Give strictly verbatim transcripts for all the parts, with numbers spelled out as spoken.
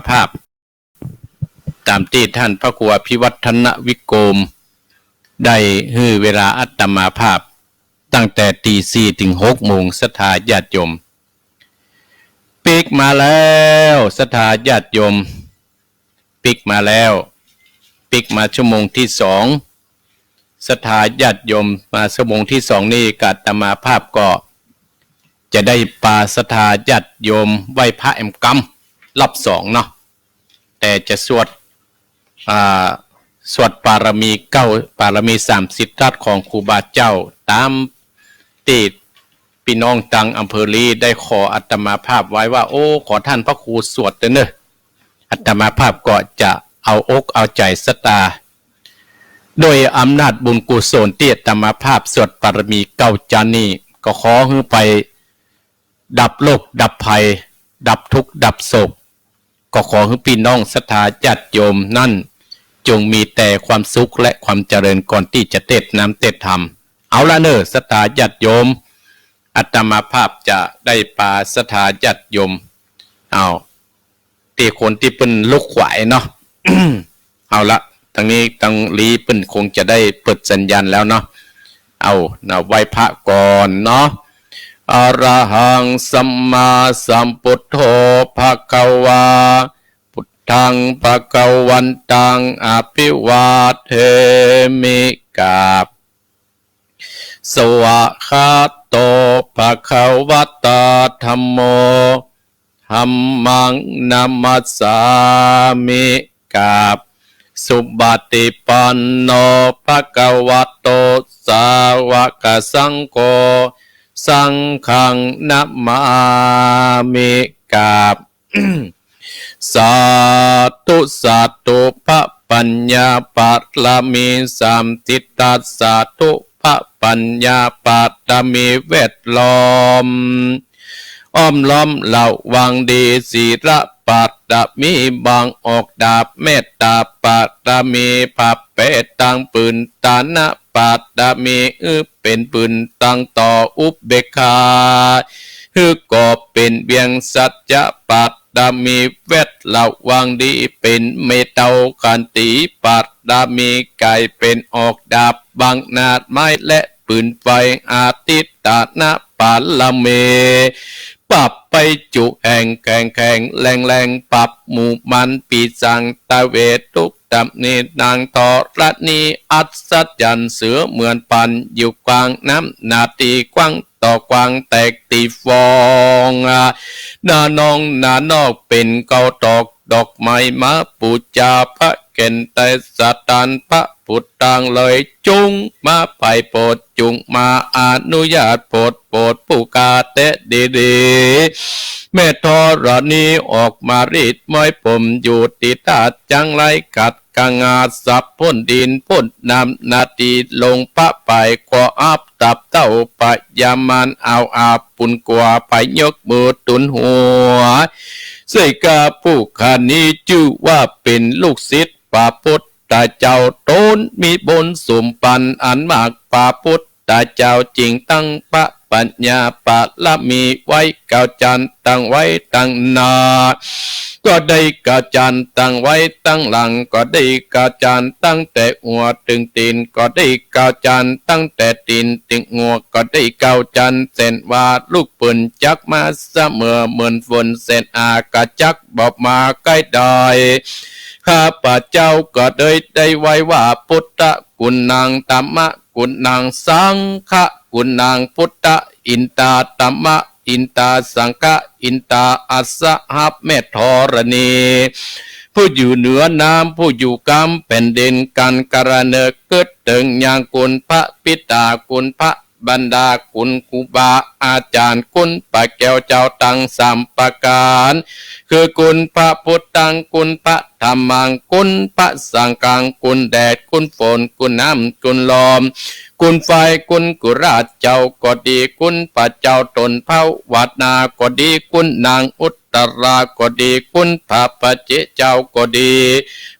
ภาพ ต๋ามตี้ต้านพระครูอภิวัฒนวิโกม ได้หื้อเวลาอาตมาภาพ ตั้งแต่ตีสี่เถิงหกโมง ศรัทธาญาติโยม ปิ๊กมาแล้ว ศรัทธาญาติโยม ปิ๊กมาแล้ว ปิ๊กมาชั่วโมงตี้สอง ศรัทธาญาติโยม มาชั่วโมงตี้สองนี่ อาตมาภาพก็จะได้ปาศรัทธาญาติโยมไหว้พระแอมกำ รอบสองเนาะ แต่จะสวด อ่า สวดปารมีเก้า ปารมีสามสิทธัตถ์ของครูบาเจ้า ต๋ามตี้ปี้น้องตางอำเภอลีได้ขออาตมาภาพไว้ว่า โอ้ ขอต้านพระครูสวดเต๊อะเน่อ อาตมาภาพก็จะเอาอกเอาใจ๋ศรัทธา โดยอำนาจบุญกุศลตี้อาตมาภาพสวดปารมีเก้าจั๊นนี้ ก็ขอหื้อไปดับโรคดับภัย ดับทุกข์ดับโศก ก็ขอหื้อปี้น้องศรัทธาญาติโยมนั้น จงมีแต่ความสุขและความเจริญก่อนตี้จะเตศน์น้ำเตศน์ธรรม เอาละเน่อ ศรัทธาญาติโยม อาตมาภาพจะได้ปาศรัทธาญาติโยม เอา ตี้คนตี้เปิ้นลุกไหวเนาะ เอาละ ตางนี้ตางลีเปิ้นคงจะได้เปิดสัญญาณแล้วเนาะ เอานะ ไหว้พระก่อนเนาะ อะระหังสัมมาสัมพุทโธ ภะคะวา พุทธัง ภะคะวันตัง อะภิวาเทมิ กราบ สวากขาโต ภะคะวะตา ธัมโม ธัมมัง นะมัสสามิ กราบ สุปฏิปันโน ภะคะวะโต สาวกสังโฆ สังฆัง นะมามิ กราบ สาธุ สาธุ พระปัญญาปารมีสามสิทธัตถ์ สาธุ พระปัญญาปารมีแวดล้อม อ้อมล้อมระวังดี ศีลปารมีบังออกดาบ เมตตาปารมีปรับเปตางปืน ตะนะปารมี อือ เป๋นปืนตังต่อ อุเบกขา หื้อก่อเป๋นเวียง สัจจะปารมี แวดระวังดีเป๋น เมตตาขันติปารมี ก๋ายเป๋นออกดาบบังหน้าไม้และปืนไฟ อธิฐานะปารมี ปรับไปจุแห่งแข็งแข็งแรงแรง ปรับหมู่มารปีศาจตะเวททุกข์ ตำหนินางธรณี อัศจรรย์เสือเหมือนปัน อยู่กลางน้ำนาตีกว้างต่อกว้าง แตกตีฟอง นาน้องนานอกเป๋นเกาตอก ดอกไม้มาปู๋จาพระแก่นไตรสถานพระพุทธังเลย จุ่งมาไปโผด จุ่งมาอนุญาตโผด โผดผู้ข้าแต๊ดีๆ แม่ธรณีออกมารีดไม้ผมอยู่ตี้ต้าจังไร ขัด กังอาสับพ่นดินพ่นน้ำนาตีลงพระปาย ก็อับตับเต้าปะยามาน เอาอาบปุนกัวไปยกมือตุนหัว ใส่กาผู้ข้านี้จื้อว่าเป๋นลูกศิษย์พระพุทธเจ้า ต๋นมีบุญสมปันอันมาก พระพุทธเจ้าจึงตั้งพระปัญญาปารมีไว้เก้าจั๊น ตั้งไว้ตังหน้า ก็ได้เก้าจั๊น ตั้งไว้ตังหลัง ก็ได้เก้าจั๊น ตั้งแต่หัวเถิงตี๋น ก็ได้เก้าจั๊น ตั้งแต่ตี๋นเถิงหัว ก็ได้เก้าจั๊น เส้นว่าลูกปืนจักมาเสมอ เหมือนฝนเส้นอากาศจักบ่มาใก้ได้ ข้าพเจ้าก็เลยได้ไหว้ว่า พุทธกุณัง ธัมมกุณัง สังฆกุณัง พุทธอินตา ธัมมอินตา สังฆอินตา อัสสะหับแม่ธรณี ผู้อยู่เหนือน้ำ ผู้อยู่กำแผ่นดิน กันกระเนิดเกิดเถิงยังคุณพระปิตา คุณพระบรรดา คุณครูบาอาจารย์ คุณพระแก้วเจ้าตังสามประก๋าน คือคุณพระพุทธัง คุณพระธัมมัง คุณพระสังฆัง คุณแดด คุณฝน คุณน้ำ คุณลม คุณไฟ คุณกุราชเจ้าก็ดี คุณพระเจ้าต๋นภาวนาก็ดี คุณนางอุตตราก็ดี คุณพระปัจเจกเจ้าก็ดี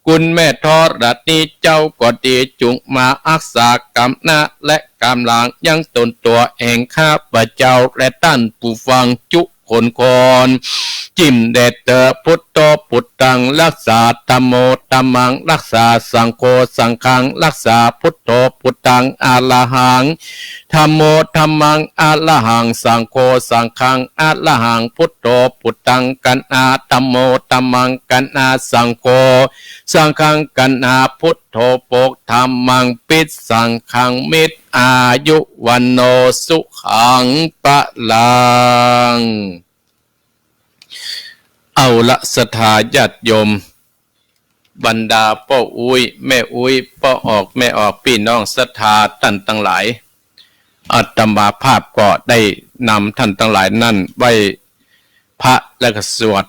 คุณแม่ธรณีเจ้าก็ดี จุ่งมาอักษากำหน้าและกำหลังยังต๋นตั๋วแห่งข้าพเจ้าและต้านผู้ฟังจุคนคน จิ่มแด่เตอพุท โธ พุทธัง รักขา ธัมโม ธัมมัง รักขา สังโฆ สังฆัง รักขา พุทโธ พุทธัง อะระหัง ธัมโม ธัมมัง อะระหัง สังโฆ สังฆัง อะระหัง พุทโธ พุทธัง กัณหา ธัมโม ธัมมัง กัณหา สังโฆ สังฆัง กัณหา พุทโธ โภค ธัมมัง ภิสสังฆัง มิตร อายุ วัณโณ สุขัง พลัง เอาละศรัทธาญาติโยม บรรดาป้ออุ๊ย แม่อุ๊ย ป้อออก แม่ออก ปี้น้องศรัทธาต้านตังหลาย อาตมาภาพก็ได้นำต้านตังหลายนั้นไหว้พระและก็สวด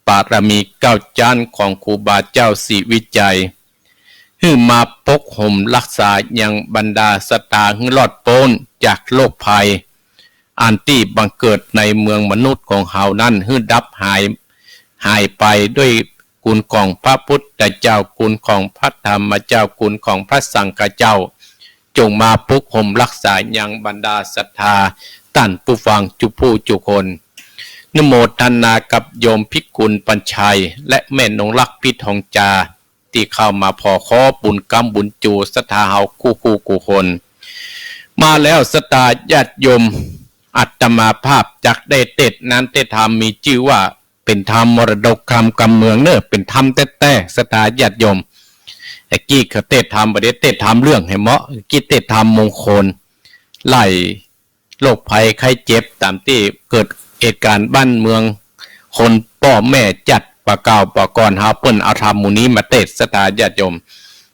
ปารมีเก้าจ๊านของครูบาเจ้าศรีวิชัย หื้อมาปกห่มรักษายังบรรดาศรัทธาหื้อรอดป๊นจากโรคภัย อันตี้บังเกิดในเมืองมนุษย์ของเฮานั้น หื้อดับหาย หายไปด้วยกุณของพระพุทธเจ้า กุณของพระธรรมเจ้า กุณของพระสังฆเจ้า จงมาปกห่มรักษายังบรรดาศรัทธาต้านผู้ฟังจุผู้จุคน อนุโมทนากับโยมพิกุลปัญชัย และแม่นงรักพิทองจา ตี้เข้ามาผ่อขอบุญกำบุญจูศรัทธาเฮากู้กู้กู้คน มาแล้วศรัทธาญาติโยม อาตมาภาพจักได้เตสน์นั้นเตสน์ธรรมมีจื้อว่า เป๋นธรรมมรดกธรรมกำเมืองเน่อ เป๋นธรรมแต๊ๆ ศรัทธาญาติโยม ตะกี้ก็เตสน์ธรรม บ่ได้เตสน์ธรรมเรื่องหื้อเหมาะ ตะกี้เตสน์ธรรมมงคล ไล่โรคภัยไข้เจ็บต๋ามตี้เกิดเหตุก๋ารณ์บ้านเมือง คนป้อแม่จัด ปะเก่าปะก่อนเฮาเปิ้นเอาธรรมหมู่นี้มาเตสน์ศรัทธาญาติโยม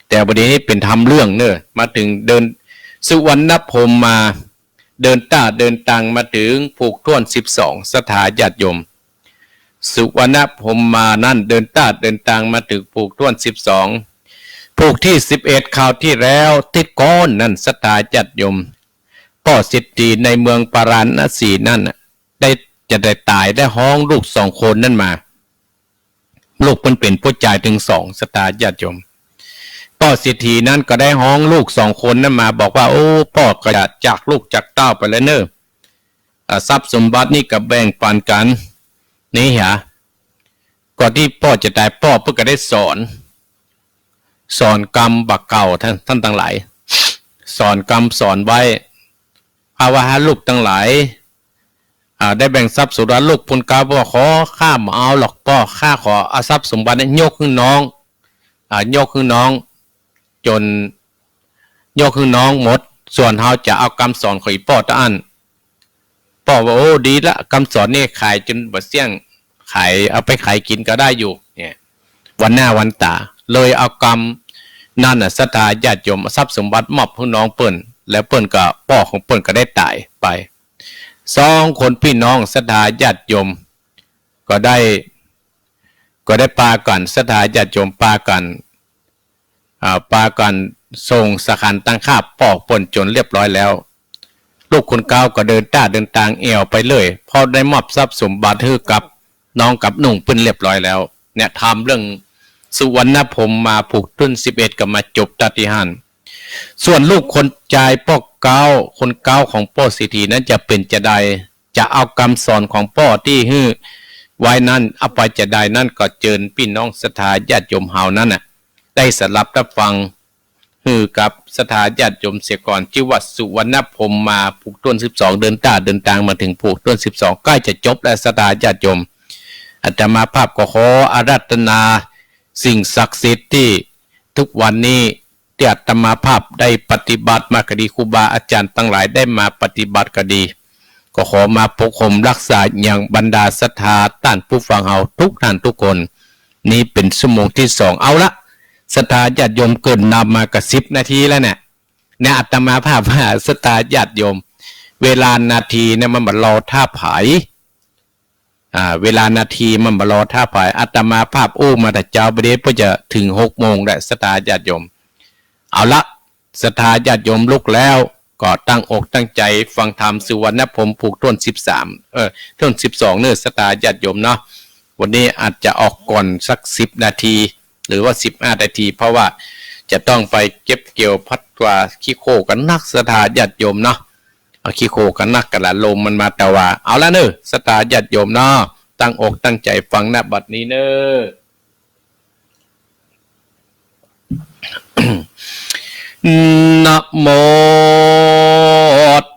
แต่บ่าเดี่ยวนี้เป๋นธรรมเรื่องเน่อ มาเถิงเดือนสุวรรณพรหมมา เดินต้าเดินตางมาเถิงผูกถ้วนสิบสอง ศรัทธาญาติโยม สุวรรณพรหมมานั้นเดินต้าเดินตางมาเถิงผูกถ้วนสิบสอง ผูกตี้สิบเอ็ดคราวตี้แล้วตี้ก้อนนั้น ศรัทธาญาติโยม ป้อเศรษฐีในเมืองปาราณสีนั้นน่ะ ได้ จะได้ต๋าย ได้ฮ้องลูกสองคนนั้นมา ลูกเปิ้นเป๋นผู้จายตึงสอง ศรัทธาญาติโยม ป้อเศรษฐีนั้นก็ได้ฮ้องลูกสองคนนั้นมาบอกว่า โอ้ ป้อก็จะจากลูกจากเต้าไปแล้วเน่อ อ่า ทรัพย์สมบัตินี่ก็แบ่งปันกั๋น นี่หา ก่อนตี้ป้อจะต๋าย ป้อเปิ้นก็ได้สอน สอนกำบ่าเก่าต้าน ต้านตังหลาย สอนกำสอนไว้ เอาว่าหื้อลูกตังหลาย อ่า ได้แบ่งทรัพย์สมบัติ ลูกปุณเกล้าบอก ขอข้าบ่เอาหรอกป้อ ข้าขอเอาทรัพย์สมบัติเนี่ยยกหื้อน้อง อ่า ยกหื้อน้อง จ๋น ยกหื้อน้องหมด ส่วนเฮาจะเอากำสอนของอี่ป้อเต้าอั้น ป้อว่า โอ้ ดีละ กำสอนนี่ขายจ๋นบ่เสี้ยง ขาย เอาไปขายกิ๋นก็ได้อยู่ เนี่ย วันหน้าวันต๋า เลยเอากำนั้นน่ะ ศรัทธาญาติโยม เอาทรัพย์สมบัติมอบหื้อน้องเปิ้น แล้วเปิ้นก็ ป้อของเปิ้นก็ได้ต๋ายไป สองคนปี้น้อง ศรัทธาญาติโยม ก็ได้ ก็ได้ปากั๋น ศรัทธาญาติโยม ปากั๋น อ่า ปากั๋นส่งสังฆารตังข้าวป้อเปิ้นจ๋นเรียบร้อยแล้ว ลูกปุณเกล้าก็เดินต้าเดินตางแอ่วไปเลย เพราะได้มอบทรัพย์สมบัติหื้อกับน้องกับนุ่งเปิ้นเรียบร้อยแล้ว เนี่ย ธรรมเรื่องสุวรรณพรหมมาผูกถ้วนสิบเอ็ดก็มาจบต้าตี้หั้น ส่วนลูกคนจายป้อเกล้า คนเกล้าของป้อเศรษฐีนั้นจะเป๋นจาใด จะเอากำสอนของป้อตี้หื้อไว้นั้น เอาไปจาใดนั้น ก็เจิญปี้น้องศรัทธาญาติโยมเฮานั้นน่ะ ได้สดับรับฟัง หื้อกับศรัทธาญาติโยมเสียก่อน จื้อว่าสุวรรณพรหมมาผูกถ้วนสิบสอง เดินต้าเดินตางมาเถิงผูกถ้วนสิบสอง ใก้จะจบแล้วศรัทธาญาติโยม อาตมาภาพก็ขออาราธนาสิ่งศักดิ์สิทธิ์ตี้ทุกวันนี้ ตี้อาตมาภาพได้ปฏิบัติมาก็ดี ครูบาอาจ๋ารย์ตังหลายได้มาปฏิบัติก็ดี ก็ขอมาปกห่มรักษายังบรรดาศรัทธาต้านผู้ฟังเฮาทุกท่านทุกคน นี้เป๋นชั่วโมงตี้สอง เอาละ ศรัทธาญาติโยมเกริ่นนำมาก็สิบนาทีแล้วเนี่ย เนี่ย อาตมาภาพว่าศรัทธาญาติโยม เวลานาทีเนี่ยมันบ่รอต้าใผ อ่า เวลานาทีมันบ่รอต้าใผ อาตมาภาพอู้มาแต่เจ๊า บ่าเดี่ยวเปิ้นจะเถิงหกโมงแล้ว ศรัทธาญาติโยม เอาละ ศรัทธาญาติโยมลุกแล้ว ก็ตั้งอกตั้งใจ๋ฟังธรรมสุวรรณพรหมผูกถ้วนสิบสาม เออ ถ้วนสิบสอง เน่อ ศรัทธาญาติโยมเนาะ วันนี้อาจจะออกก่อนสักสิบนาที หรือว่าสิบห้านาที เพราะว่าจะต้องไปเก็บเกี่ยวพัดว่าขี้โคลนกั๋นนัก ศรัทธาญาติโยมเนาะ เอาขี้โคลนกั๋นนัก กะละลมมันมา แต่ว่า เอาละเน่อ ศรัทธาญาติโยมเนาะ ตั้งอกตั้งใจ๋ฟัง ณ บัดนี้เน่อ นะโม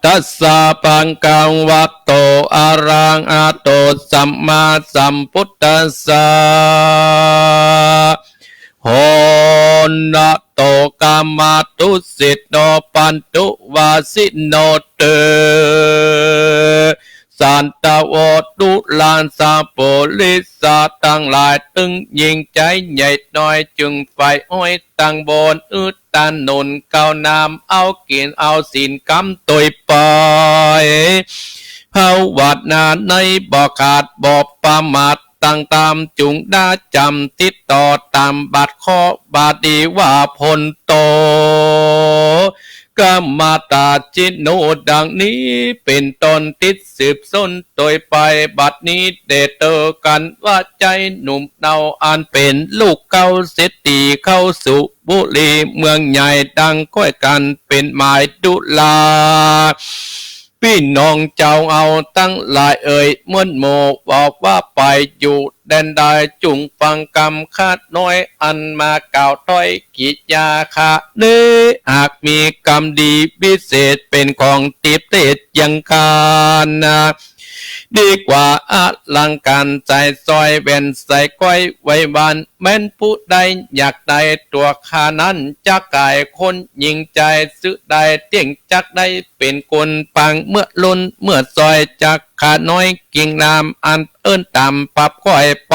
ตัสสะ ภะคะวะโต อะระหะโต สัมมาสัมพุทธัสสะ โหนะ โต กามาตุสสิโต ปันตุวาสิโน เต สัตวะ ตุลา สา ปุริสะตังหลาย ตึงยิ่งใจ๋ใหญ่น้อย จึงใฝ่อ้อยตังบน อือ ตานหนุน เก้าน้ำ เอากิ๋นเอาสิน กำตวยไป ภาวนาในบ่ขาดบ่ประมาท ตั้งต๋ามจุ่งดาจ๋ำ ติดต่อต๋ามบาดเคราะห์ บาดีว่าผลโต กามาตาจิโน ดังนี้เป๋นต้น ติดสืบส้นตวยไป บัดนี้เต๊เตอกั๋นว่า ใจ๋หนุ่มเนาอันเป๋นลูกเก้าเศรษฐี เข้าสู่บุรีเมืองใหญ่ ดังก้อยกั๋นเป๋นหมายดุรา ปี้น้องเจ้าเฮาตังหลายเอ๋ย ม่วนหมู่บอกว่าไปอยู่แดนใด จุ่งฟังกำข้าน้อย อันมากล่าวถ้อยกิริยาข้านี้ หากมีกำดีวิเศษ เป๋นของติเตศยังคานา ดีกว่าอลังก๋าน ใส่สร้อยแหวนใส่ก้อยไว้วาน แม้นผู้ใดอยากได้ตั๋วข้านั้น จักก๋ายคนยิ่งใจ๋ ซื้อได้เตี้ยง จักได้เป๋นคนปาง เมื่อล้นเมื่อสร้อย จากข้าน้อยกิ่งน้ำ อันเอิ้นต๋ามปรับก้อยไป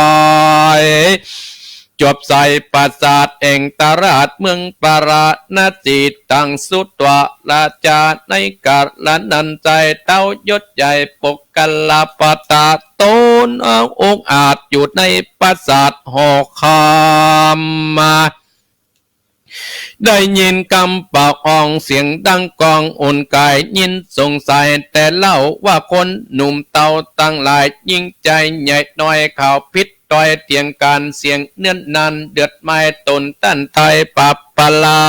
จบใส่ปราสาทแห่งตราชเมืองปาราณสี ตังสุตวาราชา ในกาละนั้นใจ๋ เต้ายศใหญ่ปกกลปตา ตนเอาองอาจอยู่ในปราสาทหอคำมา ได้ยินกำเป่าฮ้องเสียงดังก้อง อุ่นก๋ายยินสงสัยแต่เล่า ว่าคนหนุ่มเต้าตังหลาย ยิ่งใจ๋ใหญ่น้อย เขาผิดถ้อยเถียงกั๋น เสียงเนื้อนนาน เดือดไหม้ต๋นต้านทายปรับปรา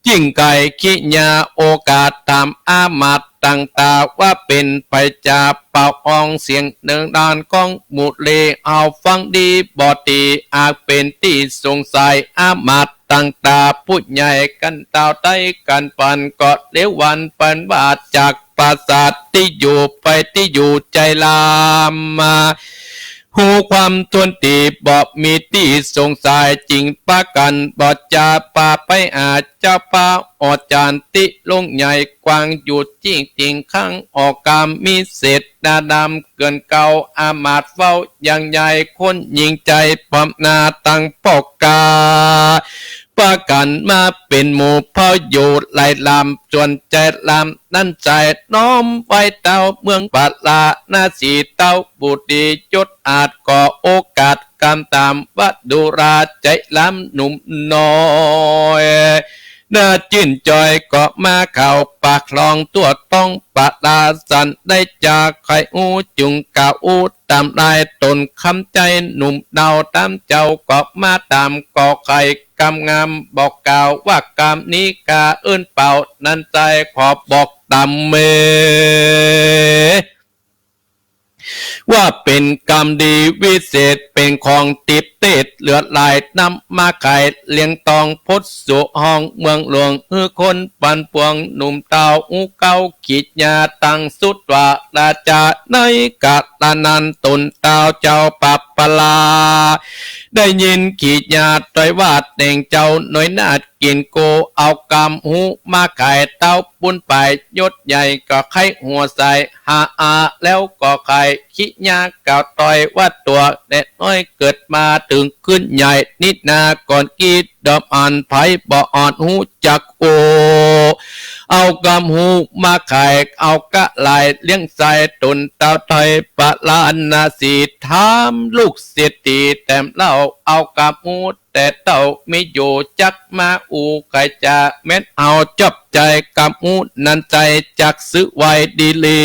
ยิ่งใจ๋กิริยาโอกาส ถามอามาตย์ต่างต๋า ว่าเป๋นใผจาเป่าฮ้องเสียงเนินนาน ก้องหมู่เล เฮาฟังดีบ่ดี หากเป๋นตี้สงสัย อามาตย์ต่างต๋า ผู้ใหญ่กั๋นเต้าไต้กั๋นปัน ก็เลี้ยววันปันว่า จากปราสาทตี้อยู่ ไปตี้อยู่ใจ๋ลามมา ฮู้ความถ้วนตี้ บ่มีตี้สงสัย จึงปากั๋นบ่จา ปาไปหาเจ้าฟ้าอาจ๋ารย์ตี้โลงใหญ่กว้าง อยู่ตี้ติ่งข้างหอคำ มีเศรษฐาดำเกื้อนเกล้า อามาตย์เฝ้าอย่างใหญ่ คนยิ่งใจ๋พร้อมหน้าตังป้อกา ปากั๋นมาเป๋นหมู่ เผ่าอยู่หลายลำ ส่วนใจ๋ลำนั้นใจ๋ น้อมไหว้เต้าเมืองปาราณสี เต้าบุตรียศอาจ ขอโอกาสกำต๋ามว่า ดุราใจ๋ลำหนุ่มน้อย น่าจื้นจอย ก็มาเข้าปากคลอง ทั่วท้องปราสาท ได้จาใค่ฮู้ จุ่งกล่าวอู้ ต๋ามลายต๋นคำใจ๋หนุ่มเนา ต๋ามเจ้าก็มาต๋าม ก็ใค่กำงามบอกกล่าว ว่ากำนี้ข้าเอิ้นเป่านั้นใจ๋ ขอบอกต๋ามเม ว่าเป๋นกำดีวิเศษ เป๋นของติเตศเหลือหลาย นำมาใค่เลี้ยงตอง พดสู่ห้องเมืองหลวง หื้อคนปันปวง หนุ่มเต้าฮู้เก๊ากิริยา ตังสุตวาราชา ในกาละนั้น ต๋นเต้าเจ้าปรับปรา ได้ยินกิริยาถ้อยว่า แต๋งเจ้าน้อยนาฏ กิ๋นโก เอากำฮู้มาใค่เต้า ปูนไปยศใหญ่ ก็ใค่หัวใส หาอาแล้วก็ใค่กิริยากล่าวถ้อยว่า ตั๋วแดดน้อยเกิดมา เถิงขึ้นใหญ่นี้นา ก่อนกี้ดอมอัน ใผบ่อ่อนฮู้จักโอ เอากำฮู้มาใค่ เอากะหลายเลี้ยงใส่ ต๋นเต้าไทยปาราณสี ถามลูกเศรษฐีแต้มเล่า เอากำฮู้ แต่เต้ามีอยู่จักมาอู้ ใค่จะแม้นเอาจอบใจ๋ กำฮู้นั้นใจ๋ จักซื้อไว้ดีหลี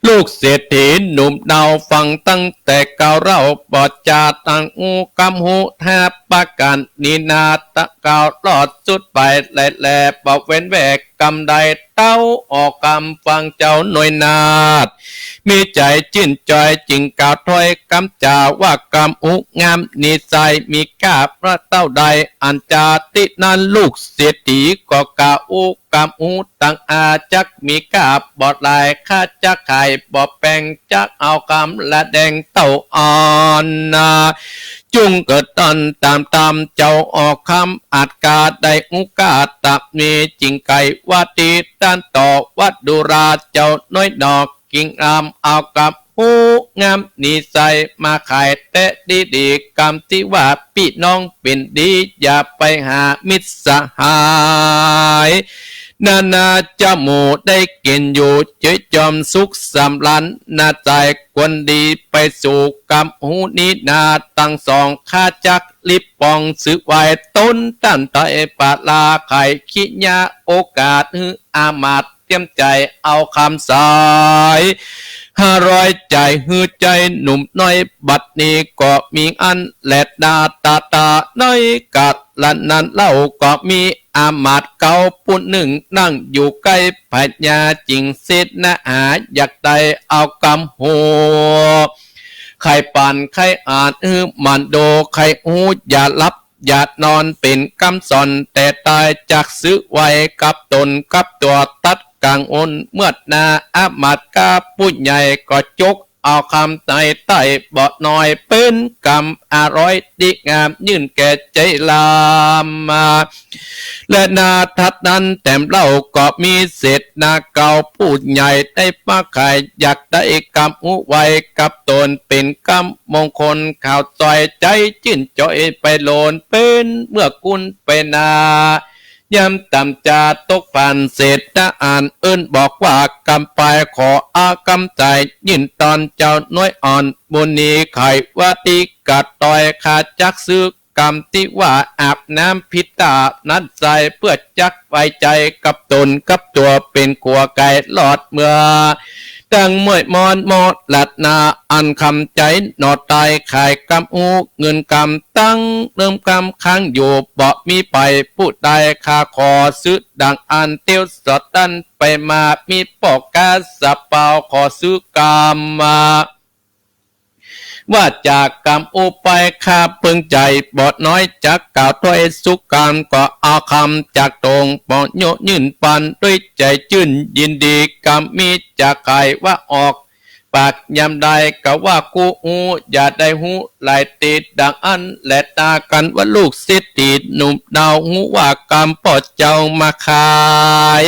ลูกเศรษฐีหนุ่มเนาฟังตั้งแต่กล่าวเล่า บ่จาตังอู้ กำฮู้ห้าประก๋านนี้นา ตะกล่าวลอดสุดไป แลแลบ่เว้นแวก กำใดเต้าออกกำฟังเจ้าหน่วยนาฏ มีใจ๋จื้นจอยจึงกล่าวถ้อยกำจ๋าว่ากำอู้งามนิสัยมีก้าพระเต้าใด อันจาตินั้นลูกเศรษฐีก็กล่าวอู้กำอู้ตังอาจักมีก้าบ่หลาย ข้าจักขายบ่แปงจักเอากำละแดงเต้าอ่อนนา จุ่งเกิดต้นต๋ามต๋ามเจ้าออกกำ อาจกาได้อู้ก้าต๋ามนี้ จึงไขว่าตี้ต้านต่อว่าดูราเจ้าหน่วยหนอ กิ่งอำเอากำอู้งามนิสัยมาขายแต๊ดีๆ กำตี้ว่าปี้น้องเป๋นดี อย่าไปหามิตรสหาย นานาจะหมู่ได้กิ๋นอยู่เจยจอมสุขสำราญนาใจ๋ ควรดีไปสู่กำอู้นี้นา ตังสองข้าจักรีบปองซื้อไว้ ต้นต้านไตรปาลาไขขี้เยียะโอกาสหื้ออามาตย์เตรียมใจ๋เอากำสาย ห้าร้อยใจ๋หื้อใจ๊หนุ่มน้อย บัดนี้ก็มีอันแลนา ต๋าต๋าในกาละนั้นเล่าก็มีอามาตย์เก๊าผู้นึ่ง นั่งอยู่ใก้พญา จึงเสนาหาอยากได้เอากำฮู ใค่ปานใค่อ่านหื้อมันดู ใค่ฮู้อย่าหลับอย่านอนเป๋นกำสอน แต่ต๋ายจักซื้อไว้กับต๋นกับตั๋ว ตัดกังวลเมื่อนา อามาตย์กับผู้ใหญ่ก็จก เอากำใจ๋ใต้บ่น้อย เป๋นกำอร่อยดีงาม ยื่นแก่ใจ๋ลามา และนาถัดนั้นแต้มเล่าก็มีเสนาเก๊าผู้ใหญ่ได้มาไข อยากได้กำอู้ไว้กับต๋น เป๋นกำมงคล เขาจอยใจ๋จื้นจอยไปโลน เป๋นเมื่อกุนไปนา ยามต่ำจาตกผ่านเสนาอ่าน เอิ้นบอกว่ากำปาย ขอเอากำใจ๋ยื่นตอนเจ้าหน่วยอ่อน บุญนี้ไขว่าตี้กาดต๋อย ข้าจักซื้อกำตี้ว่าอาบน้ำพิตานั้นใส่ เปื้อจักไว้ใจ๋กับต๋นกับตั๋ว เป๋นขัวไก๋รอดเมือ ดังม้วยม้อนมอดลัดนา อันกำใจ๋หน่อต๋าย ขายกำอู้เงินกำ ตังเริ่มกำค้างอยู่ บ่มีไปผู้ใด ข้าขอซื้อดังอันเตียวสอดตันไปมา มีป้อก๊าสะเปาขอซื้อกำมา ว่าจากกำอู้ไป ข้าเปิงใจ๋บ่น้อย จักกล่าวถ้อยสุกำ ก็เอากำจากต๋นบ่โยะยื่นปัน ด้วยใจ๋จื้นยินดี กำมีจักไขว่าออก ปากยามใดก็ว่ากู้อู้ อย่าได้ฮู้หลายตี้ ดังอั้นแลนา กันว่าลูกเศรษฐีหนุ่มเนา ฮู้ว่ากำป้อเจ้ามาขาย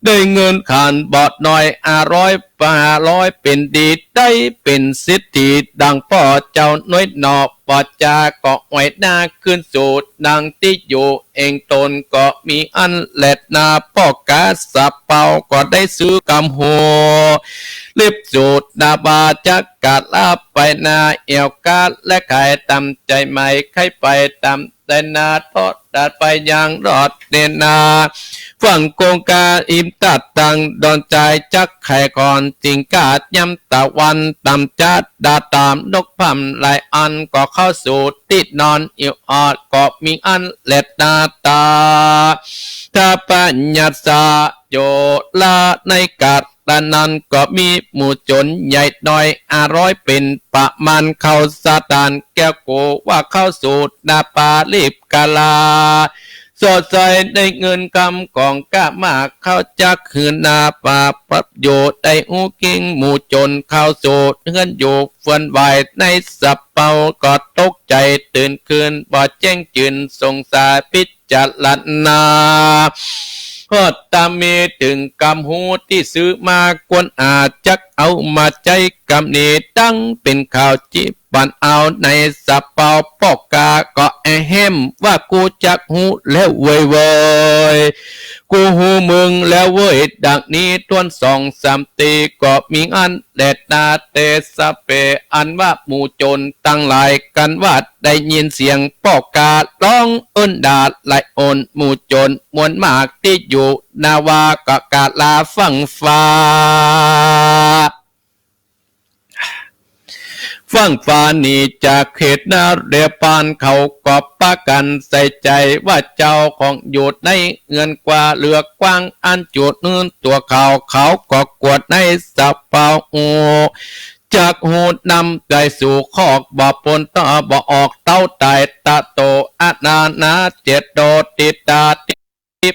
ได้เงินขันบ่น้อยห้าร้อย ห้าร้อยเป๋นดี ได้เป๋นเศรษฐีดังป้อเจ้าหน่วยหนอ บ่จาก็ไหวนาคืนสู่ดังตี้อยู่ เองต๋นก็มีอันแลนา ป้อก๊าสะเปาก็ได้ซื้อกำฮู รีบสู่นาบา จักกาดลาไปนา แอ่วก๊าดและขายต๋ามใจ๋ไหม ใค่ไปต๋ามใจ๋นา ทอดดาดไปยังรอดเดนา ฝั่งกงกาอิมตัดตังดอนจาย จักไขก่อนจิงกาดยามตะวัน ต๋ามจัดดาต๋ามนกพ่ำหลายอัน ก็เข้าสู่ตี้นอนอิ่วออด ก็มีอันแลนาต๋า ทาปัญญาสะโยละ ในกาดละนั้นก็มีหมู่โจ๋รใหญ่น้อยห้าร้อยเป๋นประมาณ เข้าสถานแก้วโก ว่าเข้าสู่นาปาลิบกาลา สอดใส่ในเงินกำของก้ามาก เข้าจักหื้อนาปาประโยชน์ ได้อู้กริ่งหมู่โจ๋รเข้าสู่เฮือนอยู่ เฟือนไหวในสะเปาก็ตกใจ๋ตื่นคืน บ่แจ้งจื้นสงสัยพิจารณา ฮอดต๋ามมีเถิงกำฮูตี้ซื้อมา ควรอาจจักเอามาใจ๊กำนี้ ดังเป๋นข่าวจิ บันเอาในสะเปา ป้อก๊าก็แอะแฮ้มว่า กูจักฮู้แล้วเว้ยเว้ย กูฮู้มึงแล้วเว้ย ดังนี้ถ้วนสองสามตี้ ก็มีอันแลนา เตสะเป อันว่าหมู่โจ๋รตังหลาย กันว่าได้ยินเสียงป้อก๊าฮ้องเอิ้นด่าไล่อนหมู่โจ๋รมวลมากตี้อยู่นาวา ก็กาดลาฟั่งฟ้า ฟั่งฟ้าหนีจากเขตนาเรปาน เขาก็ปะกั๋นใส่ใจ๋ว่าเจ้าของอยู่ในเฮือนกว้าเหลือกว้าง อันจุดหื้อตั๋วเขา เขาก็กลัวในสะเปา ฮู้จักฮู้นำใจ๋สู่คอก บ่ปนต่อบ่ออกเต้าต๋าย ตะโตอะนานาเจโตติตาติ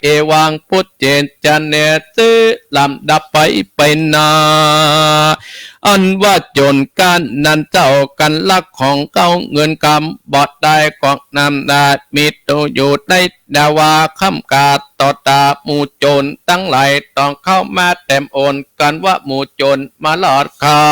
เอวังปุจเจจะเน สืบลำดับไปไปนา อันว่าโจ๋รก้านนั้นเจ้ากั๋นลักของเขาเงินกำบ่ได้ของนำนา มีตั๋วอยู่ในนาวา คำกาต่อต๋าหมู่โจ๋รตังหลาย ต้องเข้ามาแต้มโอน กั๋นว่าหมู่โจ๋รมารอดเขา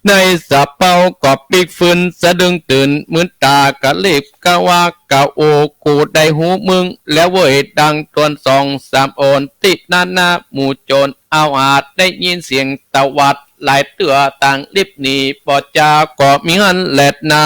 ในสะเปาก็ปิ๊กฟื้นสะดึ้งตื่น มืนต๋ากะรีบกะว่า กะโอกูได้ฮู้มึงแล้วเว้ย ดังตวนสองสามโอน ตี้นั้นนาหมู่โจ๋รเอาอาจได้ยินเสียงตะวัดหลายเตื้อ ต่างรีบหนีบ่จาก็มีหั้นแลนา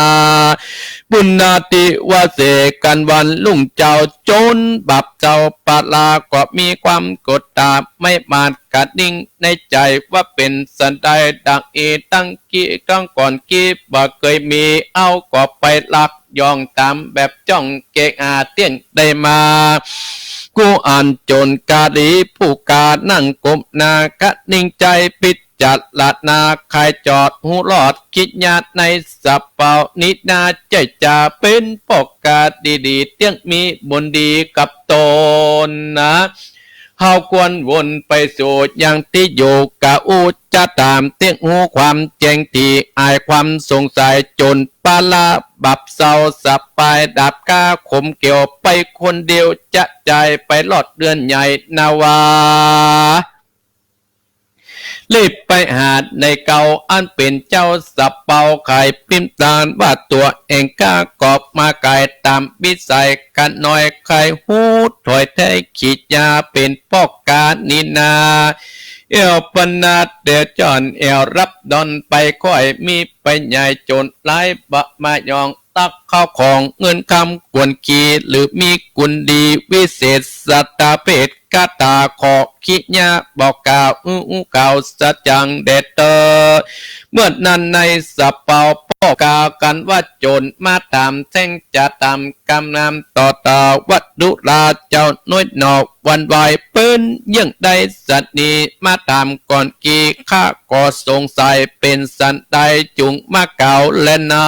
บุญนาทิวาเสกั๋นวันรุ่งเจ๊า โจ๋รบาปเจ้าปาลาก็มีความโกรธตา ไม่มาดกระนิ่งในใจ๋ว่าเป๋นสันใด ดังอีตังกี้ตังก่อนกี้บ่เกยมี เอาก็ไปลักย่องต๋ามแบบจ้อง เกะอาเตี้ยงได้มา กูอันโจ๋รกาลีผู้กานั่งก้มหน้ากะนิ่งใจ๋ พิจารณาใค่จอดฮู้รอดคิดญาในสะเปานี้นา ใจ๋จ๋าเป๋นป้อกาดีๆ เตี้ยงมีบุญดีกับต๋นนา เฮาควรวนไปสู่ยังตี้อยู่ กะอู้จะต๋ามเตี้ยงฮู้ความแจ้งตี้ อายความสงสัยโจ๋รปาลาบาปเศร้า สะปายดาบก้าขมเขียวไปคนเดียว จะจ่ายไปรอดเฮือนใหญ่นาวา รีบไปหาในเก่าอันเป๋นเจ้าสะเปา ใค่ปิ๊มตานว่าตั๋วเองก้าก็มาไก๋ต๋ามวิสัย กาน้อยใค่ฮู้ถ้อยแท้ คิดญาเป๋นป้อกานี้นา แอ่วปนาดเดียวจ้อนแอ่วรับดอนไป ค่อยมีไปใหญ่โจ๋รหลายบ่มาย่อง ตักข้าวของเงินกำกวนขี้ หรือมีกุณดีวิเศษสัตตาเพศกาตา ขอคิดญาบอกกล่าว อู้อู้กล่าวสัจจังแด่เตอ เมื่อนั้นในสะเปาป้อกากั๋นว่าโจ๋รมาต๋ามแท้ง จะต๋ามกำนำต่อต๋าวัดดุราเจ้าน้อยหนอ วันวายเปิ้นเยื่องได้สัตว์นี้ มาต๋ามก่อนกี้ ข้าก็สงสัยเป๋นสันใด จุ่งมาเก่าแลนา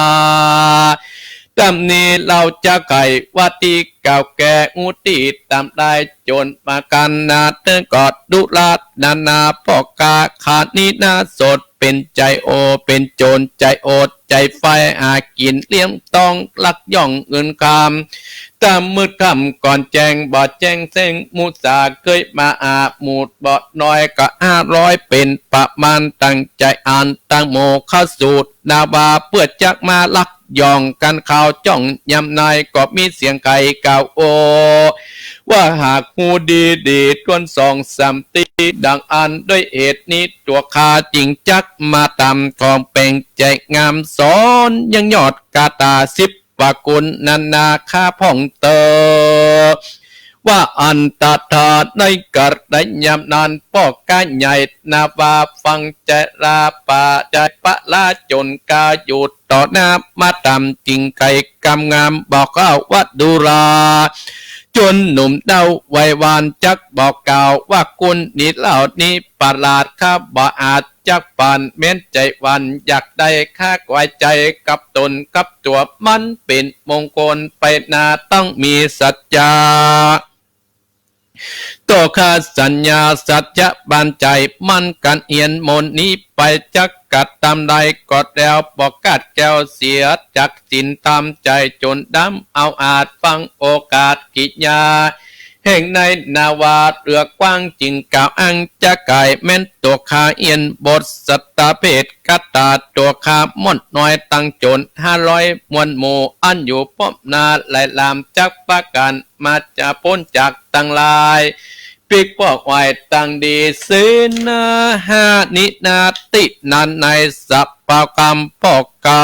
ต๋ามนี้เฮาจะไขว่าตี้เก่าแก่ อู้ตี้ต๋ามได้โจ๋รมากั๋นนา เตื้อก็ดุรานานา ป้อกาขานี้นา สดเป๋นใจ๋โอ เป๋นโจ๋รใจ๋โอด ใจ๋ใฝ่หากิ๋นเลี้ยงต๊อง ลักย่องเงินกำ ต๋ามมืดค่ำก่อนแจ้ง บ่แจ้งแสงมุสา เกยมาอาหมู่บ่น้อยก็ห้าร้อยเป๋นประมาณ ตั้งใจ๋อันตังหมู่เข้าสู่นาวา เปื้อจักมาลักย่องกั๋น ข่าวจ้องยามนายก็มีเสียงไขกล่าวโอ ว่าหากฮู้ดีดีตวนสองสามตี้ ดังอั้นด้วยเหตุนี้ ตั๋วข้าจึงจักมาต๋ามของแป๋งใจ๋งาม สอนยังยอดกาตาสิบว่ากุณนานา ข้าพ่องเตอ ว่าอันตะธาในกัลยามนั้น ป้อกาใหญ่นาวาฟังใจ๋ลาปาใจ๋ปะลาโจ๋รกาอยู่ต่อหน้า มาต๋ามจึงไขกำงามบอกข้าว่าดุรา จ๋นหนุ่มเฒ่าวัยวานจักบอกกล่าวว่ากุณนี้เล่านี้ประหลาด ข้าบ่อาจจักปานแม้นใจ๋หวั่น อยากได้ข้าไว้ใจ๋กับต๋นกับตั๋ว มันเป๋นมงคลไปนา ต้องมีสัจจะ ตั๋วข้าสัญญาสัจจะบานใจ๋ มันกั๋นเฮียนมนต์นี้ไป จักกระตำใดก็แล้ว บ่ขาดแคล้วเสียจากศีลธรรม ใจ๋จ๋นดำเอาอาจฟังโอกาสกิยา แห่งในนาวาเหลือกว้าง จึงกล่าวอ้างจะไขแม้นตั๋วข้าเฮียนบทสัตตาเพศกาตา ตั๋วข้าม่อนน้อยตังจ๋นห้าร้อยมวลหมู่ อันอยู่ป้อมนาหลายลามจักประก๋าน มาจะป๊นจากตังหลาย ปิ๊กปอกไหว้ตังดีเสนา ห้านินา ตี้นั้นในสะเปากำป้อกา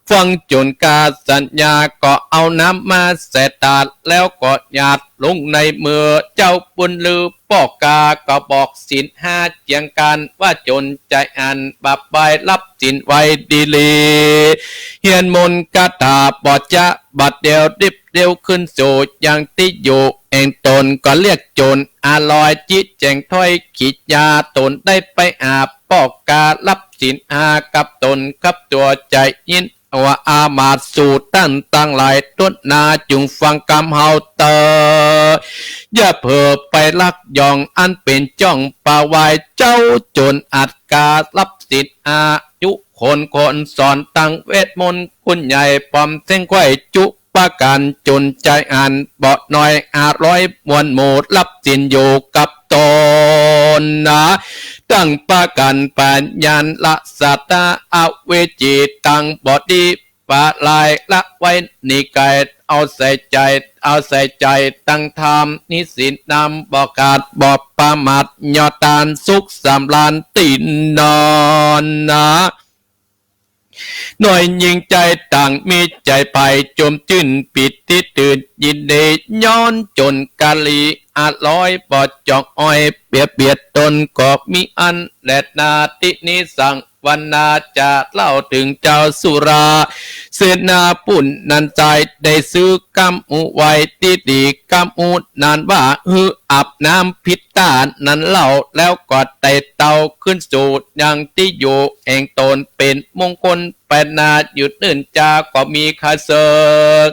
ฟังจ๋นกาสัญญา ก็เอาน้ำมาใส่ตาด แล้วก็หยาดลงในมือ เจ้าบุญลือป้อกากระบอกศีลห้าเจียงกั๋น ว่าจ๋นใจ๋อั้น บาปบายฮับศีลไว้ดีหลี เฮียนมนต์คาถาบ่จ๊ะ บัดเดียวรีบเร็วขึ้นสู่ยังตี้อยู่แห่งต๋น ก็เรียกจ๋นอร่อย จิ๊แจ๋งถ้อยกิริยา ต๋นได้ไปหาป้อกาฮับศีลห้ากับต๋น กับตั๋วใจ๋ยิน ว่าอามาตย์สูตันตังหลาย ต้นนาจุ่งฟังกำเฮาเตอ อย่าเผลอไปลักหย่อง อันเป๋นจ้องปาวาย เจ้าจ๋นอัดกาฮับศีลห้า จุคนคนสอนตังเวทมนต์ คุณใหญ่ปอมเส้งไขว้จุประก๋าน จ๋นใจ๋อั้น บ่น้อยห้าร้อยมวลหมู่ ฮับศีลอยู่กับต๋นนา ตังประก๋าน ปัญญาละสัตตา อเวจีตังบ่ดี ปะลายละไว้นิกาย เอาใส่ใจ๋ เอาใส่ใจ๋ตังธรรม นิศีลนำบ่ขาด บ่ประมาท ยอดตานสุขสำราญตี้นอนนา น้อยยิ่งใจ๋ต่างมีใจ๋ใฝ่ จมจื้นปีติตื่นยินดี ย้อนจ๋นกาลีอร่อย บ่จองอ้อยเบียดเบียดต๋น ก็มีอั้นแลนา ตี้นี้สัง วันนาจะเล่าเถิงเจ้าสุราเสนาผู้นั้นใจ๋ ได้ซื้อกำอู้ไว้ตี้ดี กำอู้นั้นว่า หื้ออาบน้ำผิดต้านั้นเล่า แล้วก็ไต่เต้าขึ้นสู่ยังตี้อยู่แห่งต๋น เป๋นมงคลไปนา หยุดเนิ่นจาก็มีข้าเสิก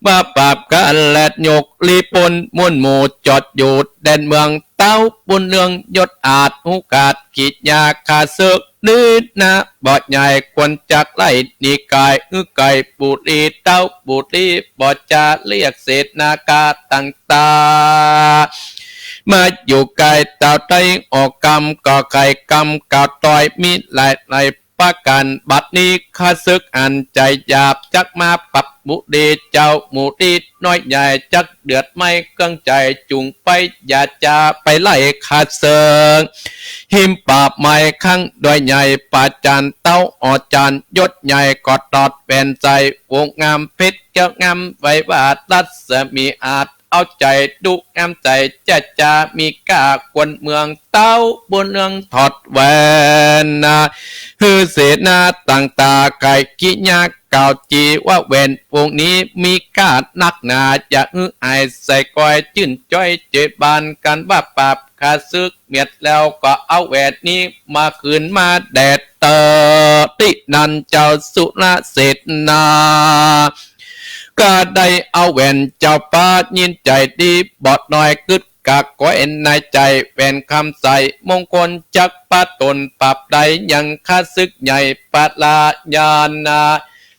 มาปราบกั๋นแลยกลีปนมวลหมู่ จอดอยู่แดนเมือง เต้าบุญเรืองยศอาจ ฮู้ขาดกิริยาข้าเสิก นี้นาบ่ใหญ่ควรจักไล่ นิกายหื้อไกลปุรี เต้าปุรีบ่จะเรียกเสนาคาต่างตา มาอยู่ใก้เต้าไต้ออกกำ ก็ไขกำกล่าวตอย มีหลายหลายประก๋าน บัดนี้ข้าเสิกอันใจ๋หยาบ จักมาปรับปุรี เจ้าปุรีน้อยใหญ่ จักเดือดไหม้เครื่องใจ๋ จุ่งไปอย่าจะไปไล่ข้าเสิก หิมป่าไม้ข้างดอยใหญ่ ป่าจานเต้าอ่อจาน ยศใหญ่ก็ถอดแหวนใส่ วงงามเพชรแก้วงาม ไว้ว่ารัศมีอาจ เอาใจ๋ดุงามใจ๋ จะจะมีก้าคนเมือง เต้าบุญเรืองถอดแหวนนา หื้อเสนาต่างตา ไขกิริยากล่าวจีว่า แหวนวงนี้มีก้านักหนา อย่าหื้ออายใส่ก้อย จื้นจ้อยเจยบานกั๋นว่า ปราบข้าเสิกเมียดแล้ว ก็เอาแหวนนี้มาคืนมาแด่เตอ ตี้นั้นเจ้าสุรเสนา ก็ได้เอาแหวนเจ้าป๊า ยินใจ๋ดีบ่น้อย กึ๊ดกักไว้ในใจ๋ แหวนคำใสมงคล จักปะต๋นปราบได้ยังข้าเสิกใหญ่ ปะลาญานา